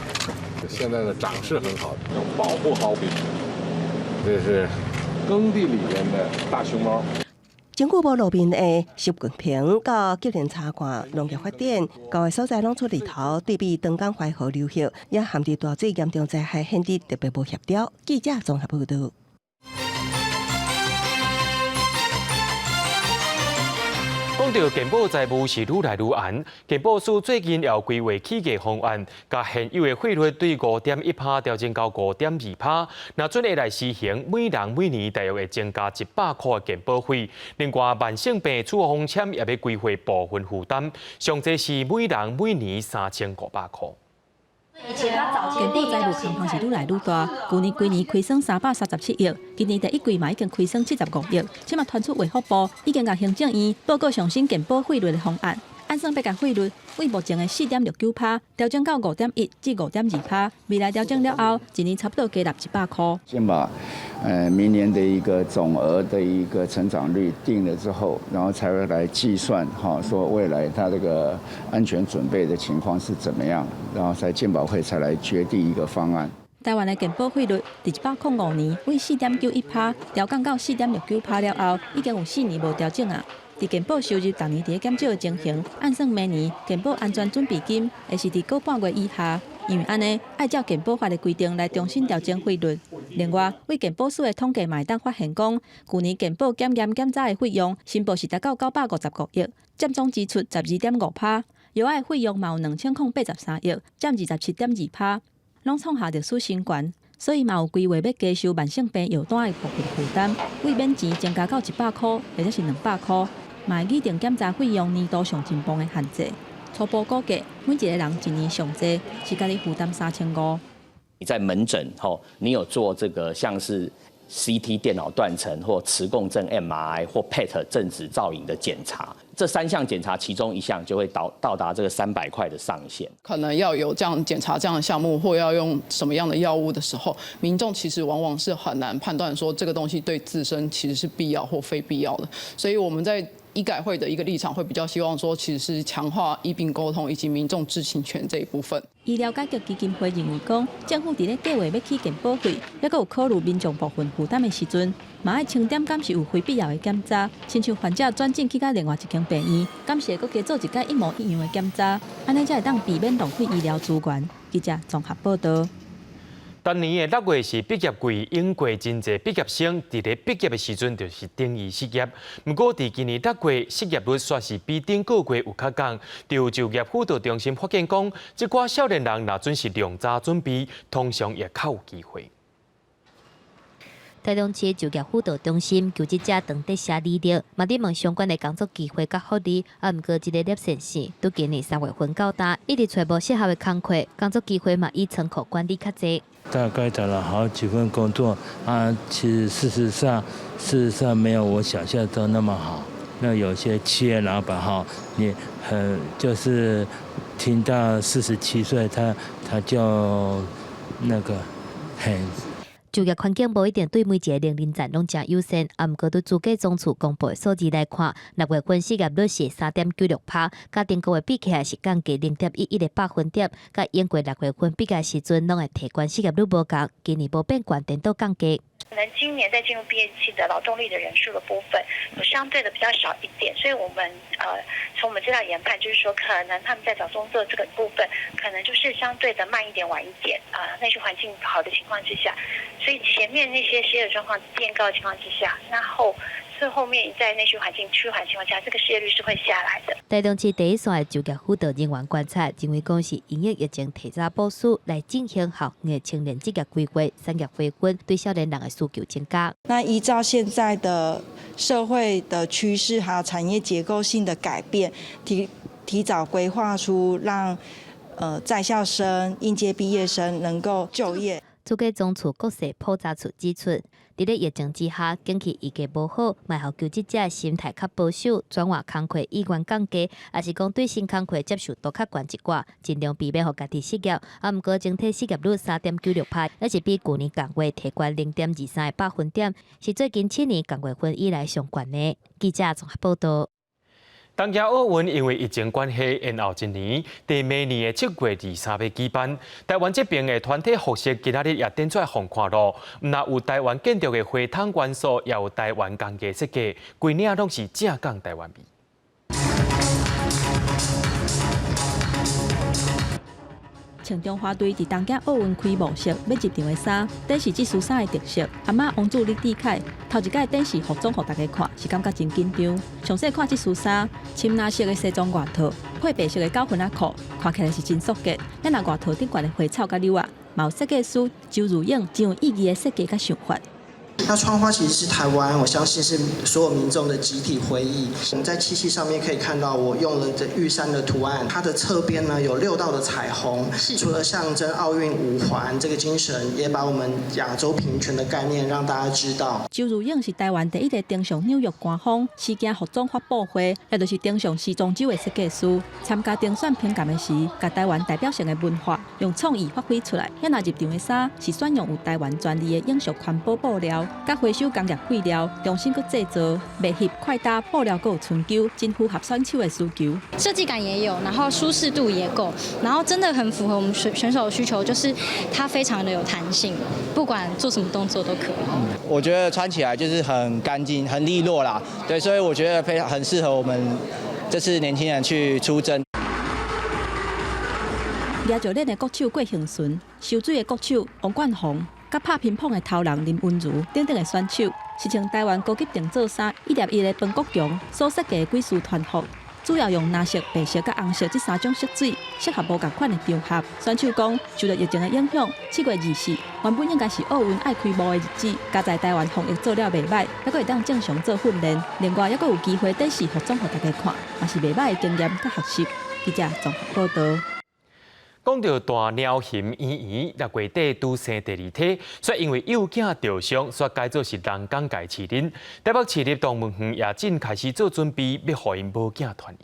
現在的長勢很好，要保護好。這是耕地裡面的大熊貓。真久無露面的習近平到吉林查看農業發展，九个所在攏出日頭，對比長江淮河流域也陷佇大水嚴重災害，顯得特別無協調。記者綜合報導。講到健保債務是愈來愈懸，健保署最近也有規劃起價方案，共現有的費率對5.1%調整到5.2%。若準會來施行，每人每年大約會增加100塊的健保費。另外，慢性病處方簽也欲規劃部分負擔，上濟是每人每年3500塊。健保債務狀況是愈來愈大，舊年規年虧損337億，今年第一季嘛已經虧損75億。這馬傳出衛福部已經共行政院報告上新健保費率的方案，按算欲共費率對目前的4.69%調整到5.1至5.2%，未來調整了後，一年差不多加納100塊。先把明年的一個總額的一個成長率定了之後，然後才會來計算哈，說未來它這個安全準備的情況是怎麼樣，然後才健保會才來決定一個方案。台灣的健保費率，佇105年對4.91%調降到4.69%了後，已經有4年無調整啊。佇健保收入逐年佇咧減少的情形，按算明年健保安全準備金會是佇個半月以下。因為按呢愛照健保法的規定來重新調整費率。另外，對健保署的統計嘛會當發現講，舊年健保檢驗檢查的費用申報是達到955億，佔總支出12.5%。藥仔的費用嘛有2083億，佔27.2%，攏創下歷史新高。所以嘛有規劃欲加收慢性病藥單的部分負擔，為免錢增加到100箍或者是200箍，嘛會擬定檢查費用年度上盡磅的限制。初步估計，每一個人一年上濟是家己負擔3500。你在門診吼，你有做這個像是 CT 電腦斷層或磁共振 MRI 或 PET 正子造影的檢查，這三項檢查其中一項就會到達這個300塊的上限。可能要有這樣檢查這樣的項目，或要用什麼樣的藥物的時候，民眾其實往往是很難判斷說這個東西對自身其實是必要或非必要的。所以我們在醫改會的一個立場會比較希望說，其實是強化醫病溝通以及民眾知情權這一部分。醫療改革基金會認為講，政府佇咧計劃欲起健保費，猶閣有考慮民眾部分負擔的時陣，嘛愛清點敢是有非必要的檢查，親像患者轉診去到另外一間病院，敢是會閣加做一擺一模一樣的檢查，按呢才會當避免浪費醫療資源。記者綜合報導。逐年的6月是畢業季，英國真濟畢業生佇咧畢業的時陣就是等於失業。毋過佇今年6月，失業率煞是比頂個月有較降。就就業輔導中心發現講，這寡少年人若準時量早準備，通常會較有機會。台中市就業輔導中心求職者當佇寫履歷，嘛佇問相關的工作機會佮福利。啊，毋過這个熱線線，對今年3月份到今，一直揣無適合的工課，工作機會嘛以倉庫管理較濟。大概找了好幾份工作啊，其實事實上沒有我想象中那麼好。那有些企業老闆哈，你很就是聽到47歲，他就那個很。就業環境無一定對每一个年齡層攏誠友善，啊，毋過對主計總處公布的數字來看，6月份失業率是3.96%，佮頂個月比起來是降低0.11個百分點，佮英國6月份比較時陣攏會提懸失業率無仝，今年無變懸，顛倒降低。可能今年在進入畢業季的勞動力的人數的部分，有相對的比較少一點，所以我們從我們資料研判，就是說可能他們在找工作這個部分，可能就是相對的慢一點、晚一點啊。內需環境好的情況之下，所以前面那些失業狀況變高的情況之下，那後所以後面在內需環境趨緩情況下，這個失業率是會下來的。台中市第一線的就業輔導人員觀察，認為講是因應疫情提早部署來進行校園青年職業規劃、產業培訓，對少年人的需求增加。那依照現在的社會的趨勢，還有產業結構性的改變，提早規劃出讓在校生、應屆畢業生能夠就業。主計總處國勢普查處指出，佇咧疫情之下，景氣預計無好，嘛予求職者心態較保守，轉換工課意願降低，抑是講對新工課接受度較懸一寡，盡量避免予家己失業。啊，毋過整體失業率3.96%，抑是比舊年仝月提懸0.23個百分點，是最近7年仝月份以來上懸的。記者綜合報導。東京奧運因為疫情關係延後一年，佇明年的7月23欲舉辦。台灣這邊的團體服飾今仔日也展出來予看囉，毋但有台灣建築的花筒元素，也有台灣工藝設計，規領攏是正港台灣味。穿中華隊佇東京奧運開幕式欲入場的衫，展示這束衫的特色。阿嬤王子李智凱頭一擺展示服裝予大家看，是感覺真緊張。詳細看這束衫，深藍色的西裝外套，配白色的狗裙仔褲，看起來是真素潔。咱若外套頂懸的花草佮紐仔，嘛有設計師周如勇真有意義的設計佮想法。那窗花其實是台灣，我相信是所有民眾的集體回憶。我們在漆器上面可以看到，我用了這玉山的圖案，它的側邊呢有六道的彩虹，除了象徵奧運五環這個精神，也把我們亞洲平權的概念讓大家知道。周如勇是台灣第一個登上紐約官方時裝服裝發布會，也就是登上時裝週的設計師。參加評選評鑑的時，共台灣代表性的文化用創意發揮出來。遐若入場的衫是選用有台灣專利的永續環保布料。佮回收工業廢料重新閣製造，袂翕快搭布料閣有春秋，真符合選手的需求。設計感也有，然後舒適度也夠，然後真的很符合我們選手的需求，就是它非常的有彈性，不管做什麼動作都可以。我覺得穿起來就是很乾淨、很利落啦，對，所以我覺得非常很適合我們這次年輕人去出征。举石鏈的國手郭幸純、游水的國手王冠宏，佮拍乒乓的頭人林昀儒等等的選手，是穿台灣高級定做衫，一粒一粒彭國強所設計的鬼師團服。主要用藍色、白色佮紅色這三種色水，適合無仝款的場合。選手講，受著疫情的影響，7月24原本應該是奧運愛開幕的日子，佳哉台灣防疫做了袂䆀，猶閣會當正常做訓練，另外猶閣有機會展示服裝予大家看，嘛是袂䆀的經驗佮學習。記者綜合報導。講著大貓熊圓圓6月底拄生第二胎，卻因為幼囝著傷，煞改做是人工共飼恁。台北市立動物園也正開始做準備，欲予𪜶母囝團圓。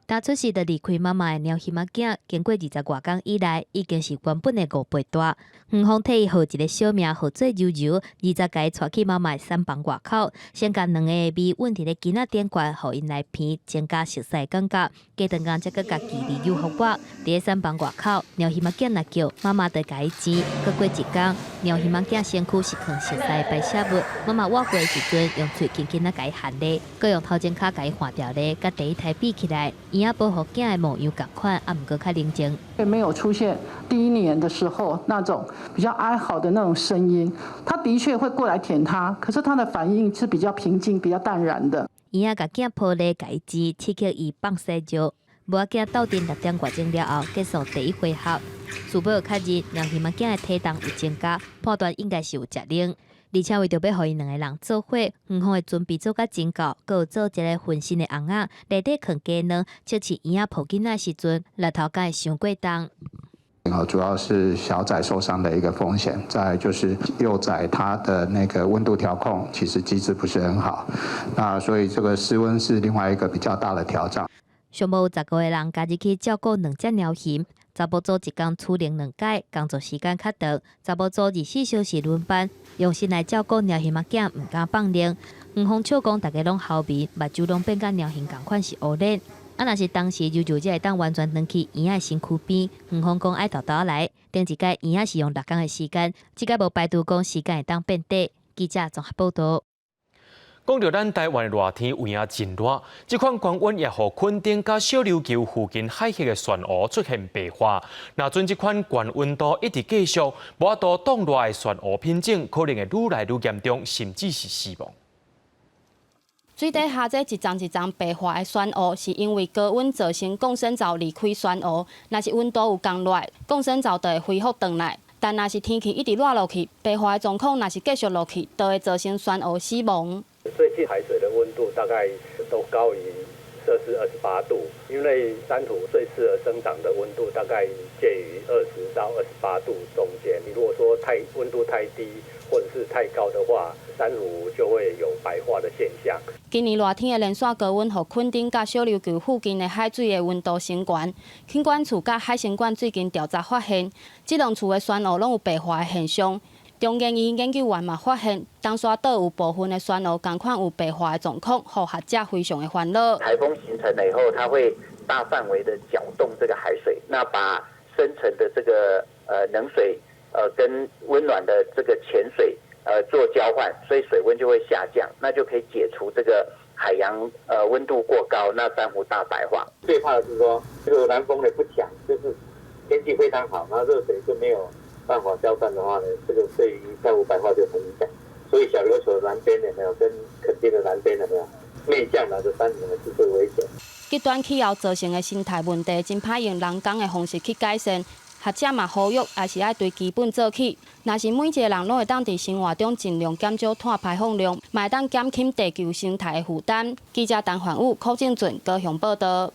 剛出世就離開媽媽的貓熊仔囝，經過20外工以來，已經是原本的5倍大。園方替伊號一个小名，號做柔柔，20共伊帶去媽媽的產房外口，先共兩个的味穩佇咧巾仔頂懸，予𪜶來聞，增加熟似的感覺。過長工才閣共寄離誘復活。佇咧產房外口，貓熊仔囝若叫，媽媽就共伊糋。閣過一工，貓熊仔囝身軀是囥熟似的排泄物，媽媽倚過的時陣，用喙輕輕仔共伊含咧，閣用頭前跤共伊換掉咧，佮第一胎比起來，嬰仔保護囝的模樣仝款，啊，毋過較寧靜。沒有出現第一年的時候那種比較哀嚎的那種聲音，他的確會過來舔他，可是他的反應是比較平靜、比較淡然的。嬰仔共囝抱咧，共伊糋，刺激伊放屎尿。母仔囝鬥陣6點外鐘了後，結束第一回合。事保確認，貓熊仔囝的體重有增加，判斷應該是有食奶。而且為著欲予𪜶兩个人做伙，園方的準備做甲真夠，閣有做一个分身的尪仔，內底囥雞卵，測試嬰仔抱囡仔時陣，力頭敢會傷過重。主要是小崽受傷的一個風險，再來就是幼崽它的那個溫度調控其實機制不是很好，那所以這個室溫是另外一個比較大的挑戰。上無有15個人加入去照顧兩隻貓熊，查某組一工處理兩擺，工作時間較長；查某組24小時輪班，用心來照顧貓熊仔囝，毋敢放任。園方笑講，逐家攏猴面，目睭攏變佮貓熊仝款是烏臉。啊，若是當時柔柔才會當完全轉去嬰仔身軀邊，園方講愛沓沓來。頂一擺嬰仔是用6工的時間，這擺無排除講時間會當變短。記者綜合報導。講著咱台灣的熱天有影真熱，這款高溫也予墾丁佮小琉球附近海域的珊瑚出現白化。若準這款高溫度一直繼續，無法度擋熱的珊瑚品種可能會愈來愈嚴重，甚至是死亡。水底下這一層一層白化的珊瑚，是因為高溫造成共生藻離開珊瑚。若是溫度有降落，共生藻就會恢復轉來。但若是天氣一直熱落去，白化的狀況若是繼續落去，就會造成珊瑚死亡。最近海水的溫度大概都高於攝氏28度，因為珊瑚最適合生長的溫度大概介於20到28度中間。你如果說太溫度太低或者是太高的話，珊瑚就會有白化的現象。今年熱天的連續高溫，予墾丁佮小琉球附近的海水的溫度升懸。輕管處佮海生館最近調查發現，這兩處的珊瑚攏有白化的現象。中研院研究員嘛發現，東沙島有部分的珊瑚仝款有白化的狀況，予學者非常的煩惱。颱風形成了以後，它會大範圍的攪動這個海水，那把深層的這個冷水跟溫暖的這個淺水做交換，所以水溫就會下降，那就可以解除這個海洋溫度過高，那珊瑚大白化。最怕的是說，這個南風呢不強，就是天氣非常好，那熱水就沒有辦法交換的話呢，這個對於珊瑚白化就很影響。所以小琉球南邊有沒有跟墾丁的南邊有沒有面向來的珊瑚呢是最危險。極端氣候造成的生態問題，真歹用人工的方式去改善。學者嘛呼籲，還是愛對基本做起。若是每一個人攏會當佇生活中盡量減少碳排放量，嘛會當減輕地球生態的負擔。記者陳焕武、柯正俊高雄報導。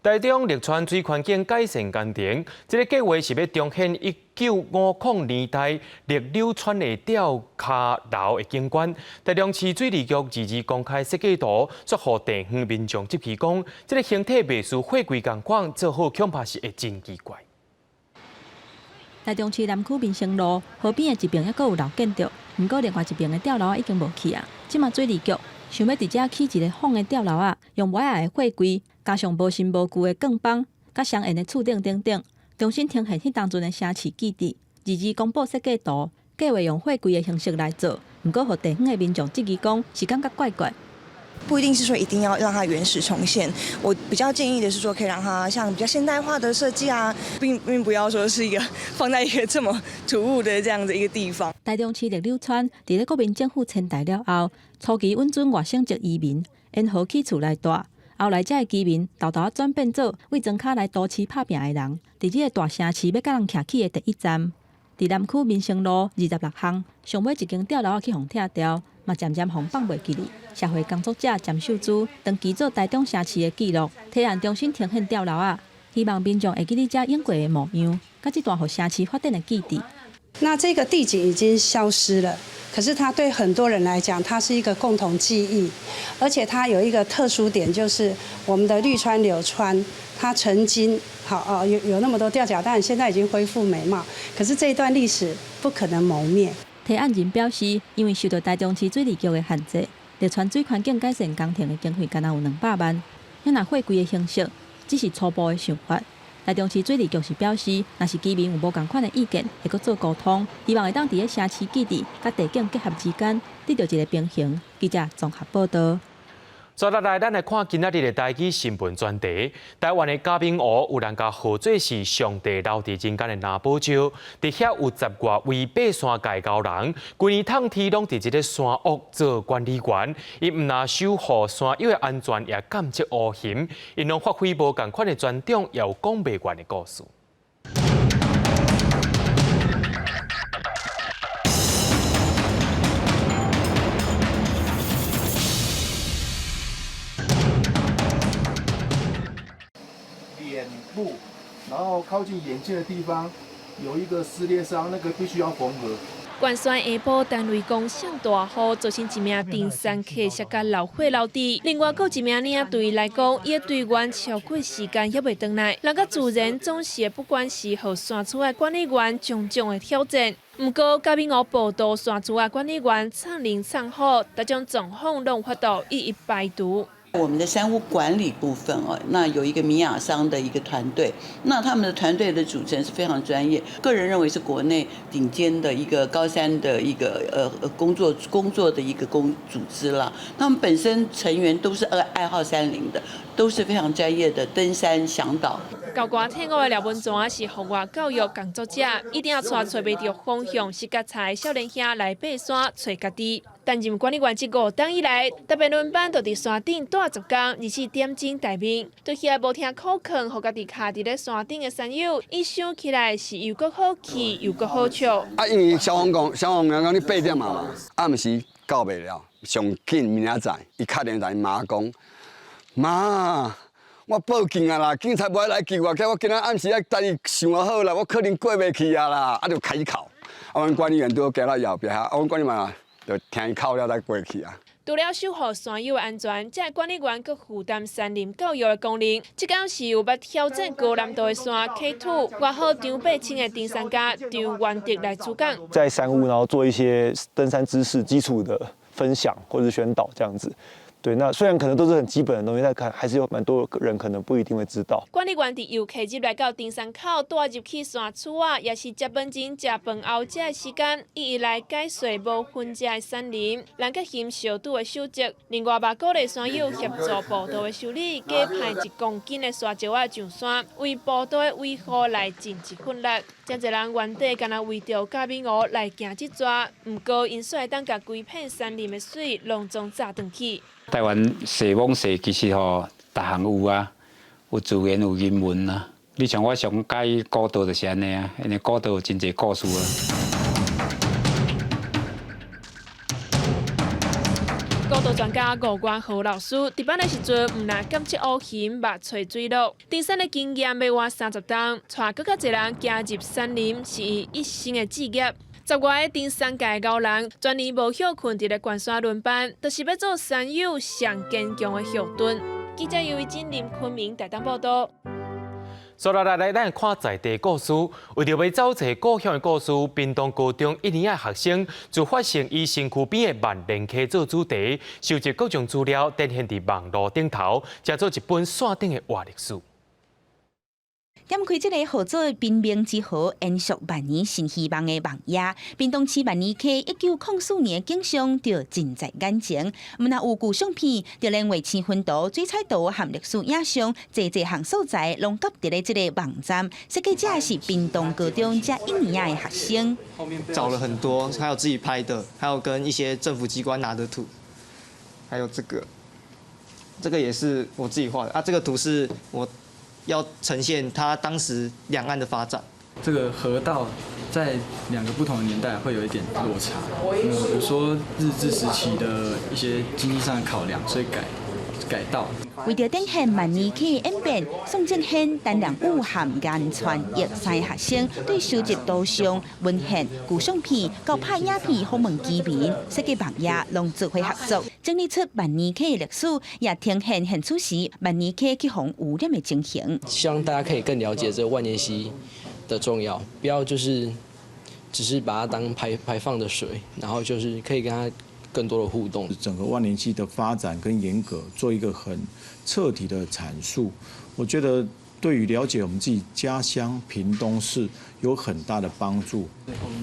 台中綠川水環境改善工程，這个計畫是欲重現1950年代綠柳川的吊跤樓的景觀。台中市水利局二二公開設計圖，煞予地方民眾質疑講，這个形體袂輸貨櫃仝款，做好恐怕是會真奇怪。台中市南區民生路河邊的一爿猶閣有老建築，毋過另外一爿的吊樓仔已經無去啊。這馬水利局想欲佇遮起一个仿的吊樓仔，用歪仔的貨櫃，加上無新無舊的鋼枋，佮相連的厝頂等等，重新呈現彼當陣的城市記憶。二二公布設計圖，計畫用貨櫃的形式來做，毋過予地方的民眾質疑講，是感覺怪怪。不一定是說一定要讓它原始重現，我比較建議的是說，可以讓它像比較現代化的設計啊，並不要說是一個放在一個這麼突兀的這樣的一個地方。台中市綠柳川佇咧國民政府遷台了後，初期允准外省籍移民沿河起厝來住，後來這个居民沓沓轉變做為莊跤來都市拍拚的人，佇這個大城市欲佮人徛起的第一站，佇南區民生路26巷，上尾一間吊樓仔去予拆掉，嘛漸漸予放袂記哩。社會工作者詹秀珠長期做台中城市的記錄，提案重新呈現吊樓仔，希望民眾會記得這用過的模樣，佮這段予城市發展的記憶。那這個地景已經消失了，可是它對很多人來講，它是一個共同記憶，而且它有一個特殊點，就是我們的綠川柳川，它曾經好哦有那麼多吊腳，但現在已經恢復美貌，可是這一段歷史不可能磨滅。提案人表示，因為受到台中市水利局的限制，綠川水環境改善工程的經費干焦有200萬，遐若貨櫃的形式，只是初步的想法。台中市水利局是表示，若是居民有無仝款的意見，會閣做溝通，希望會當佇咧城市基地佮地景結合之間，得著一個平衡。記者綜合報導。接落來，咱來看今仔日的台語新聞專題。台灣的嘉明湖有人共號做是上帝留佇人間的藍寶石，佇遐有10外位爬山界高人，規年透天攏佇這个山屋做管理員。𪜶毋但守護山友的安全，也監測烏熊，𪜶攏發揮無仝款的專長，也有講袂完的故事。臉部，然後靠近眼睛的地方有一個撕裂傷，那個必須要縫合。關山下晡，單位講上大雨，造成一名登山客摔甲流血流滴。另外，閣有一名領隊來講，伊的隊員超過時間猶未轉來。人佮自然總是不管是予山區的管理員種種的挑戰。毋過，嘉明湖步道山區的管理員藏靈藏好，這種狀況攏有法度一一排除。我們的山屋管理部分哦，那有一個米亞桑的一個團隊，那他們的團隊的組成是非常專業，個人認為是國內頂尖的一個高山的一個工作的一個組織啦。他們本身成員都是愛好山林的，都是非常專業的登山嚮導。高掛退伍的廖文泉是戶外教育工作者，一定要帶揣袂著方向、是覺才的少年兄來爬山揣家己。擔任管理員這5冬以來，特別輪班就佇山頂蹛10工，24點鐘待命。對遐無聽苦勸，予家己卡佇咧山頂的山友，伊想起來是又閣好氣又閣好笑。啊，因為消防講，消防員講你8點嘛嘛，暗時到袂了，上緊明仔載，伊敲電話伊媽講，媽，我報警啊啦，警察無愛來救我，叫我今仔暗時愛等伊想好啦，我可能過袂去啊啦，啊就開始哭。啊，阮管理員拄好行到後壁，啊，阮管理員就聽伊哭了才過去啊。除了守護山友的安全，這个管理員閣負擔山林教育的功能。這工是有捌挑戰高難度的山 K2，外號張伯清的登山家張元德來主講。在山屋，然後做一些登山知識基礎的分享或者宣導，這樣子。對，那雖然可能都是很基本的東西，但看還是有蠻多人可能不一定會知道。管理員佇遊客入來到登山口，帶入去山厝仔，也是食飯前、食飯後這个時間，一一來解說無痕跡的山林，人佮熊相拄的守則。另外，嘛鼓勵山友協助步道的修理，加派1公斤的沙石仔上山，為步道的維護來盡一份力。真濟人原底干焦為著嘉明湖來行這逝，毋過𪜶煞會當共規片山林的水攏總炸轉去。台灣踅摸踅其實吼，逐項有啊，有自然有人文啊。你像我上佮意古道就是按呢啊，因為古道有真濟故事啊。古道專家吳元豪老師值班的時陣，毋但監測烏熊，嘛揣水鹿。登山的經驗欲倚30冬，帶閣較濟人行入山林，是伊一生的志業。10外个登山界的高人，全年無歇睏佇咧關山輪班，就是欲做山友上堅強的後盾。記者尤維真、林坤明台東報導。接落來，來咱看在地故事。為著欲走揣故鄉的故事，屏東高中一年級學生就發現以身軀邊的萬年溪做主題，收集各種資料，展現佇網路頂頭，成做一本線頂的活歷史。點開這个號做平明之河延續萬年新希望的網頁，屏東市萬年溪1904年景象就盡在眼前。毋但有舊相片，就連衛星雲圖、水彩圖和歷史影像，濟濟項素材攏夾佇咧這个網站。設計者是屏東高中遮一年的學生。找了很多，還有自己拍的，還有跟一些政府機關拿的圖，還有這個，這個也是我自己畫的啊。這個圖是我要呈現它當時兩岸的發展。這個河道在兩個不同的年代會有一點落差，比如說日治時期的一些經濟上的考量，所以改道。為著展現萬年溪演變，宋正憲、陳良宇和顏傳玉三个學生對收集圖像、文獻、舊相片到拍影片訪問居民，設計網頁，攏做伙合作，整理出萬年溪的歷史，也呈現現此時萬年溪去予污染的情形。希望大家可以更了解這個萬年溪的重要，不要就是只是把它當排放的水，然後就是可以跟它更多的互動。整個萬年溪的發展跟沿革做一個很徹底的闡述，我覺得對於了解我們自己家鄉屏東市有很大的幫助。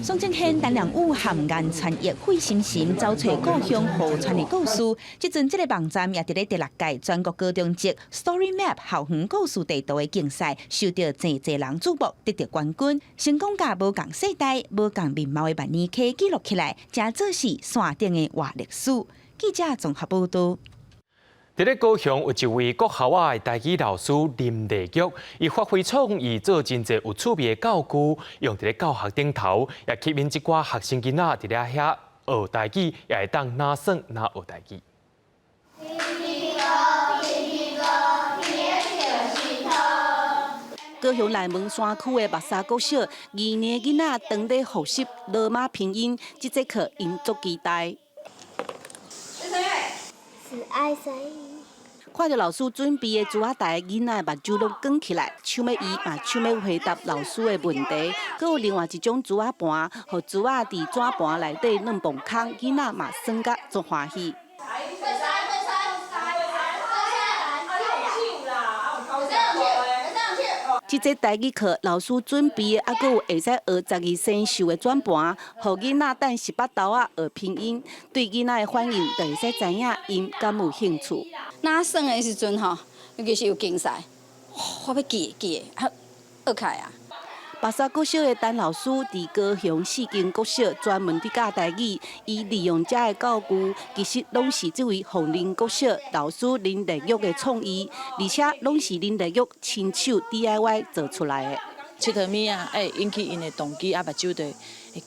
宋正憲、陳良宇和顏傳玉費心心找揣故鄉河川的故事，這陣這个網站也佇咧第六屆全國高中級 Story Map 校園故事地圖的競賽，受到濟濟人矚目，得著冠軍。成功共無仝世代、無仝面貌的萬年溪記錄起來，誠做是山頂的活歷史。記者綜合報導。佇咧高雄有一位國校仔的台語老師林麗玉，伊發揮創意做真濟有趣味的教具，用佇咧教學頂頭，也吸引一寡學生囡仔佇咧遐學台語，也會當若耍若學台語。高雄內門山區的木柵國小，2年囡仔當咧復習羅馬拼音，這節課𪜶足期待。看著老師準備的紙仔台，囡仔的目睭攏捲起來，搶欲伊嘛搶欲回答老師的問題。閣有另外一種紙仔盤，予紙仔佇紙盤內底軟磅空，囡仔嘛耍甲足歡喜。這節台語課，老師準備的，猶閣有會使學12生肖的轉盤，予囡仔等18豆仔學拼音。對囡仔的反應，就會使知影𪜶敢有興趣。若耍的時陣吼，尤其是有競賽，我欲記記啊，學起來啊。木柵國小的陳老師佇高雄四間國小專門佇教台語，伊利用遮的教具，其實攏是這位鳳林國小老師林麗玉的創意，而且攏是林麗玉親手 DIY 做出來的。𨑨迌物仔，會引起𪜶的動機，啊，目睭就會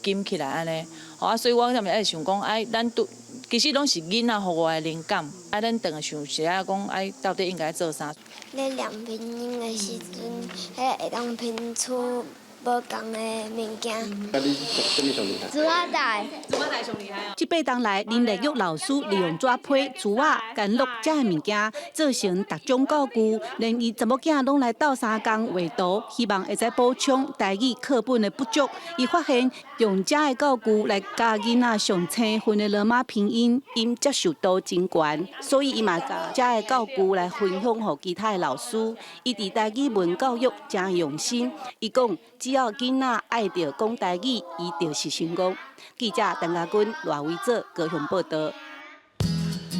金起來按呢。吼啊，所以我才會愛想講，哎，咱拄其實攏是囡仔予我的靈感，啊，咱轉來想一下講，哎，到底應該做啥？咧念拼音的時陣，彼會當拼出無仝的物件。啊，你啥物上厲害？紙仔台。紙仔台上厲害哦。這八冬來，林麗玉老師利用紙皮、紙仔、干樂這个物件，做成逐種教具，連伊查某囝攏來鬥相共畫圖，希望會使補充台語課本的不足。伊發現用這个教具來教囡仔上青分的羅馬拼音，𪜶接受度真懸，所以伊嘛共這个教具來分享予其他的老師。伊佇台語文教育誠用心，伊講只要囡仔愛著講台語，伊就是成功。記者陳家軍、賴維哲高雄報導。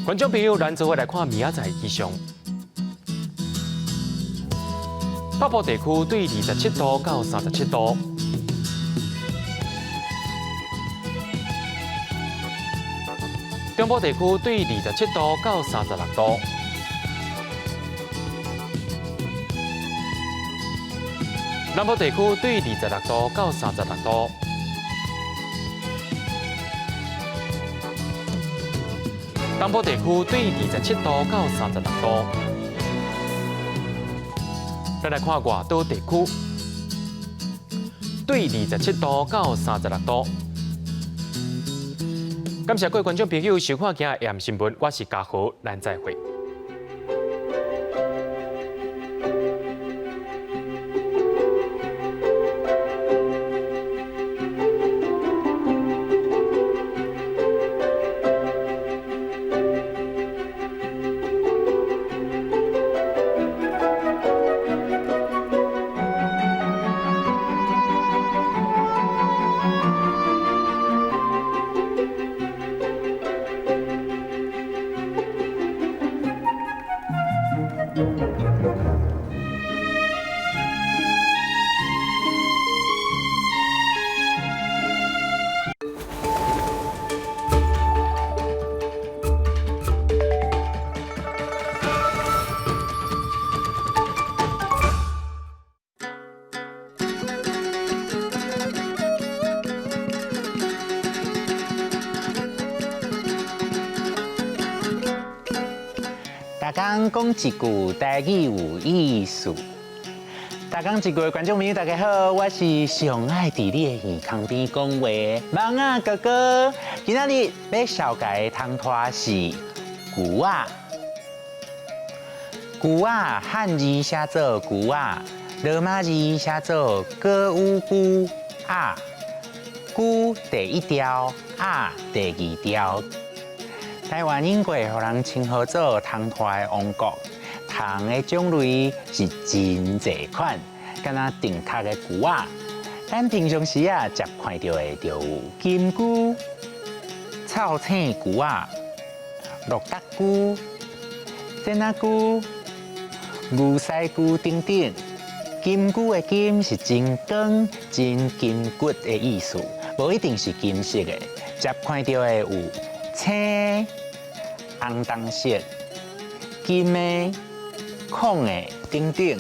觀眾朋友，咱做伙來看明仔載氣象。北部地區對27度到37度。中部地區對27度到36度。南部地區對26度到36度。東部地區對27度到36度。咱來看外島地區，對27度到36度。感謝各位觀眾朋友收看今日 AM 新聞，我是嘉豪，咱再會。逐工講一句台語有意思。逐工一句的觀眾朋友，大家好，我是上愛佇你的耳孔邊講話的蠓仔哥哥。今仔日欲紹介的窗拖是龜仔。龜仔漢字寫做龜仔，羅馬字寫做歌舞龜仔。龜第一調，仔第二調。台灣永過予人稱號做窗拖的王國，窗的種類是真濟款，敢若定殼的龜仔。咱平常時啊，捷看著的就有金龜、臭青龜仔、鹿角龜、剪仔龜、牛屎龜等等。金龜的金是真光、真筋骨的意思，無一定是金色的。捷看著的有青、紅銅色、金的、紺的等等。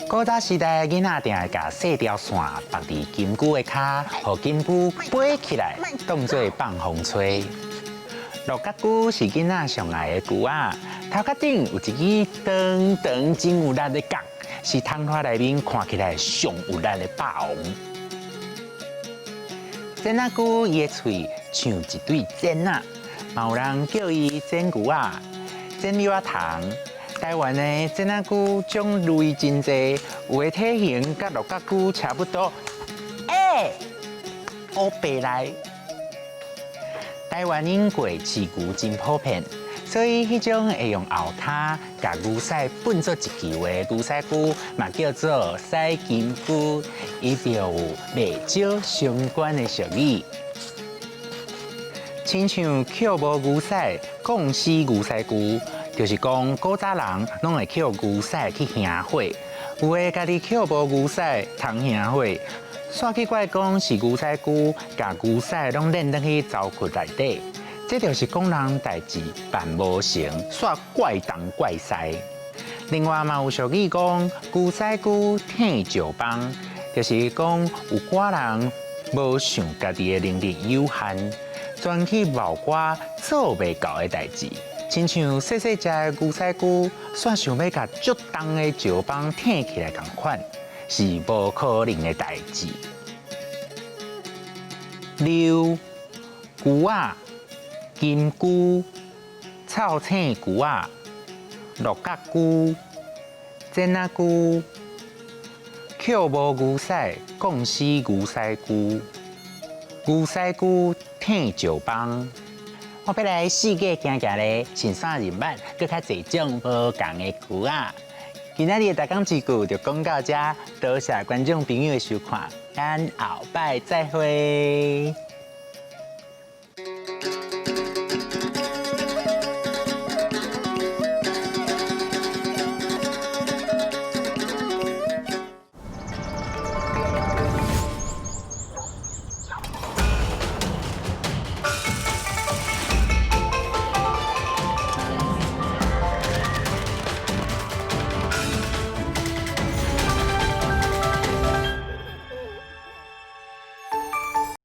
古早時代囡仔定會共細條線縛佇金龜的跤，予金龜飛起來，當做放風吹。鹿角龜是囡仔上愛的龜仔，頭殼頂有一支長長真有力的角，是窗拖內面看起來上有力的霸王。剪仔龜伊的喙像一對剪仔，嘛有人叫伊剪龜仔、剪蓼仔蟲。台灣的剪仔龜種類真濟，有的體型佮鹿角龜差不多。欸，烏白來。台灣永過飼牛真普遍，所以彼種會用後跤共牛屎糞做一球的牛屎龜，嘛叫做屎金龜，伊就有袂少相關的俗語，親像抾無牛屎，摃死牛屎龜，就是講古早人攏會抾牛屎去燃火，有的家己抾無牛屎通燃火。煞去怪講是牛屎龜，共牛屎攏練轉去槽窟內底，這就是講人代誌辦無成，煞怪東怪西。另外嘛有俗語講，牛屎龜退石枋，就是講有寡人無想家己的能力有限，專去謀寡做袂到的代誌，親像細細隻的牛屎龜，煞想欲共足重的石枋退起來仝款，是無可能的代誌。溜、龜仔、金龜、臭青龜仔、鹿角龜、剪仔龜、抾無牛屎，摃死牛屎龜、牛屎龜退石枋。我欲來四界行行咧，順紲認捌閣較濟種無仝的龜仔。今仔日的逐工一句就講到遮，多謝觀眾朋友的收看，咱後擺再會。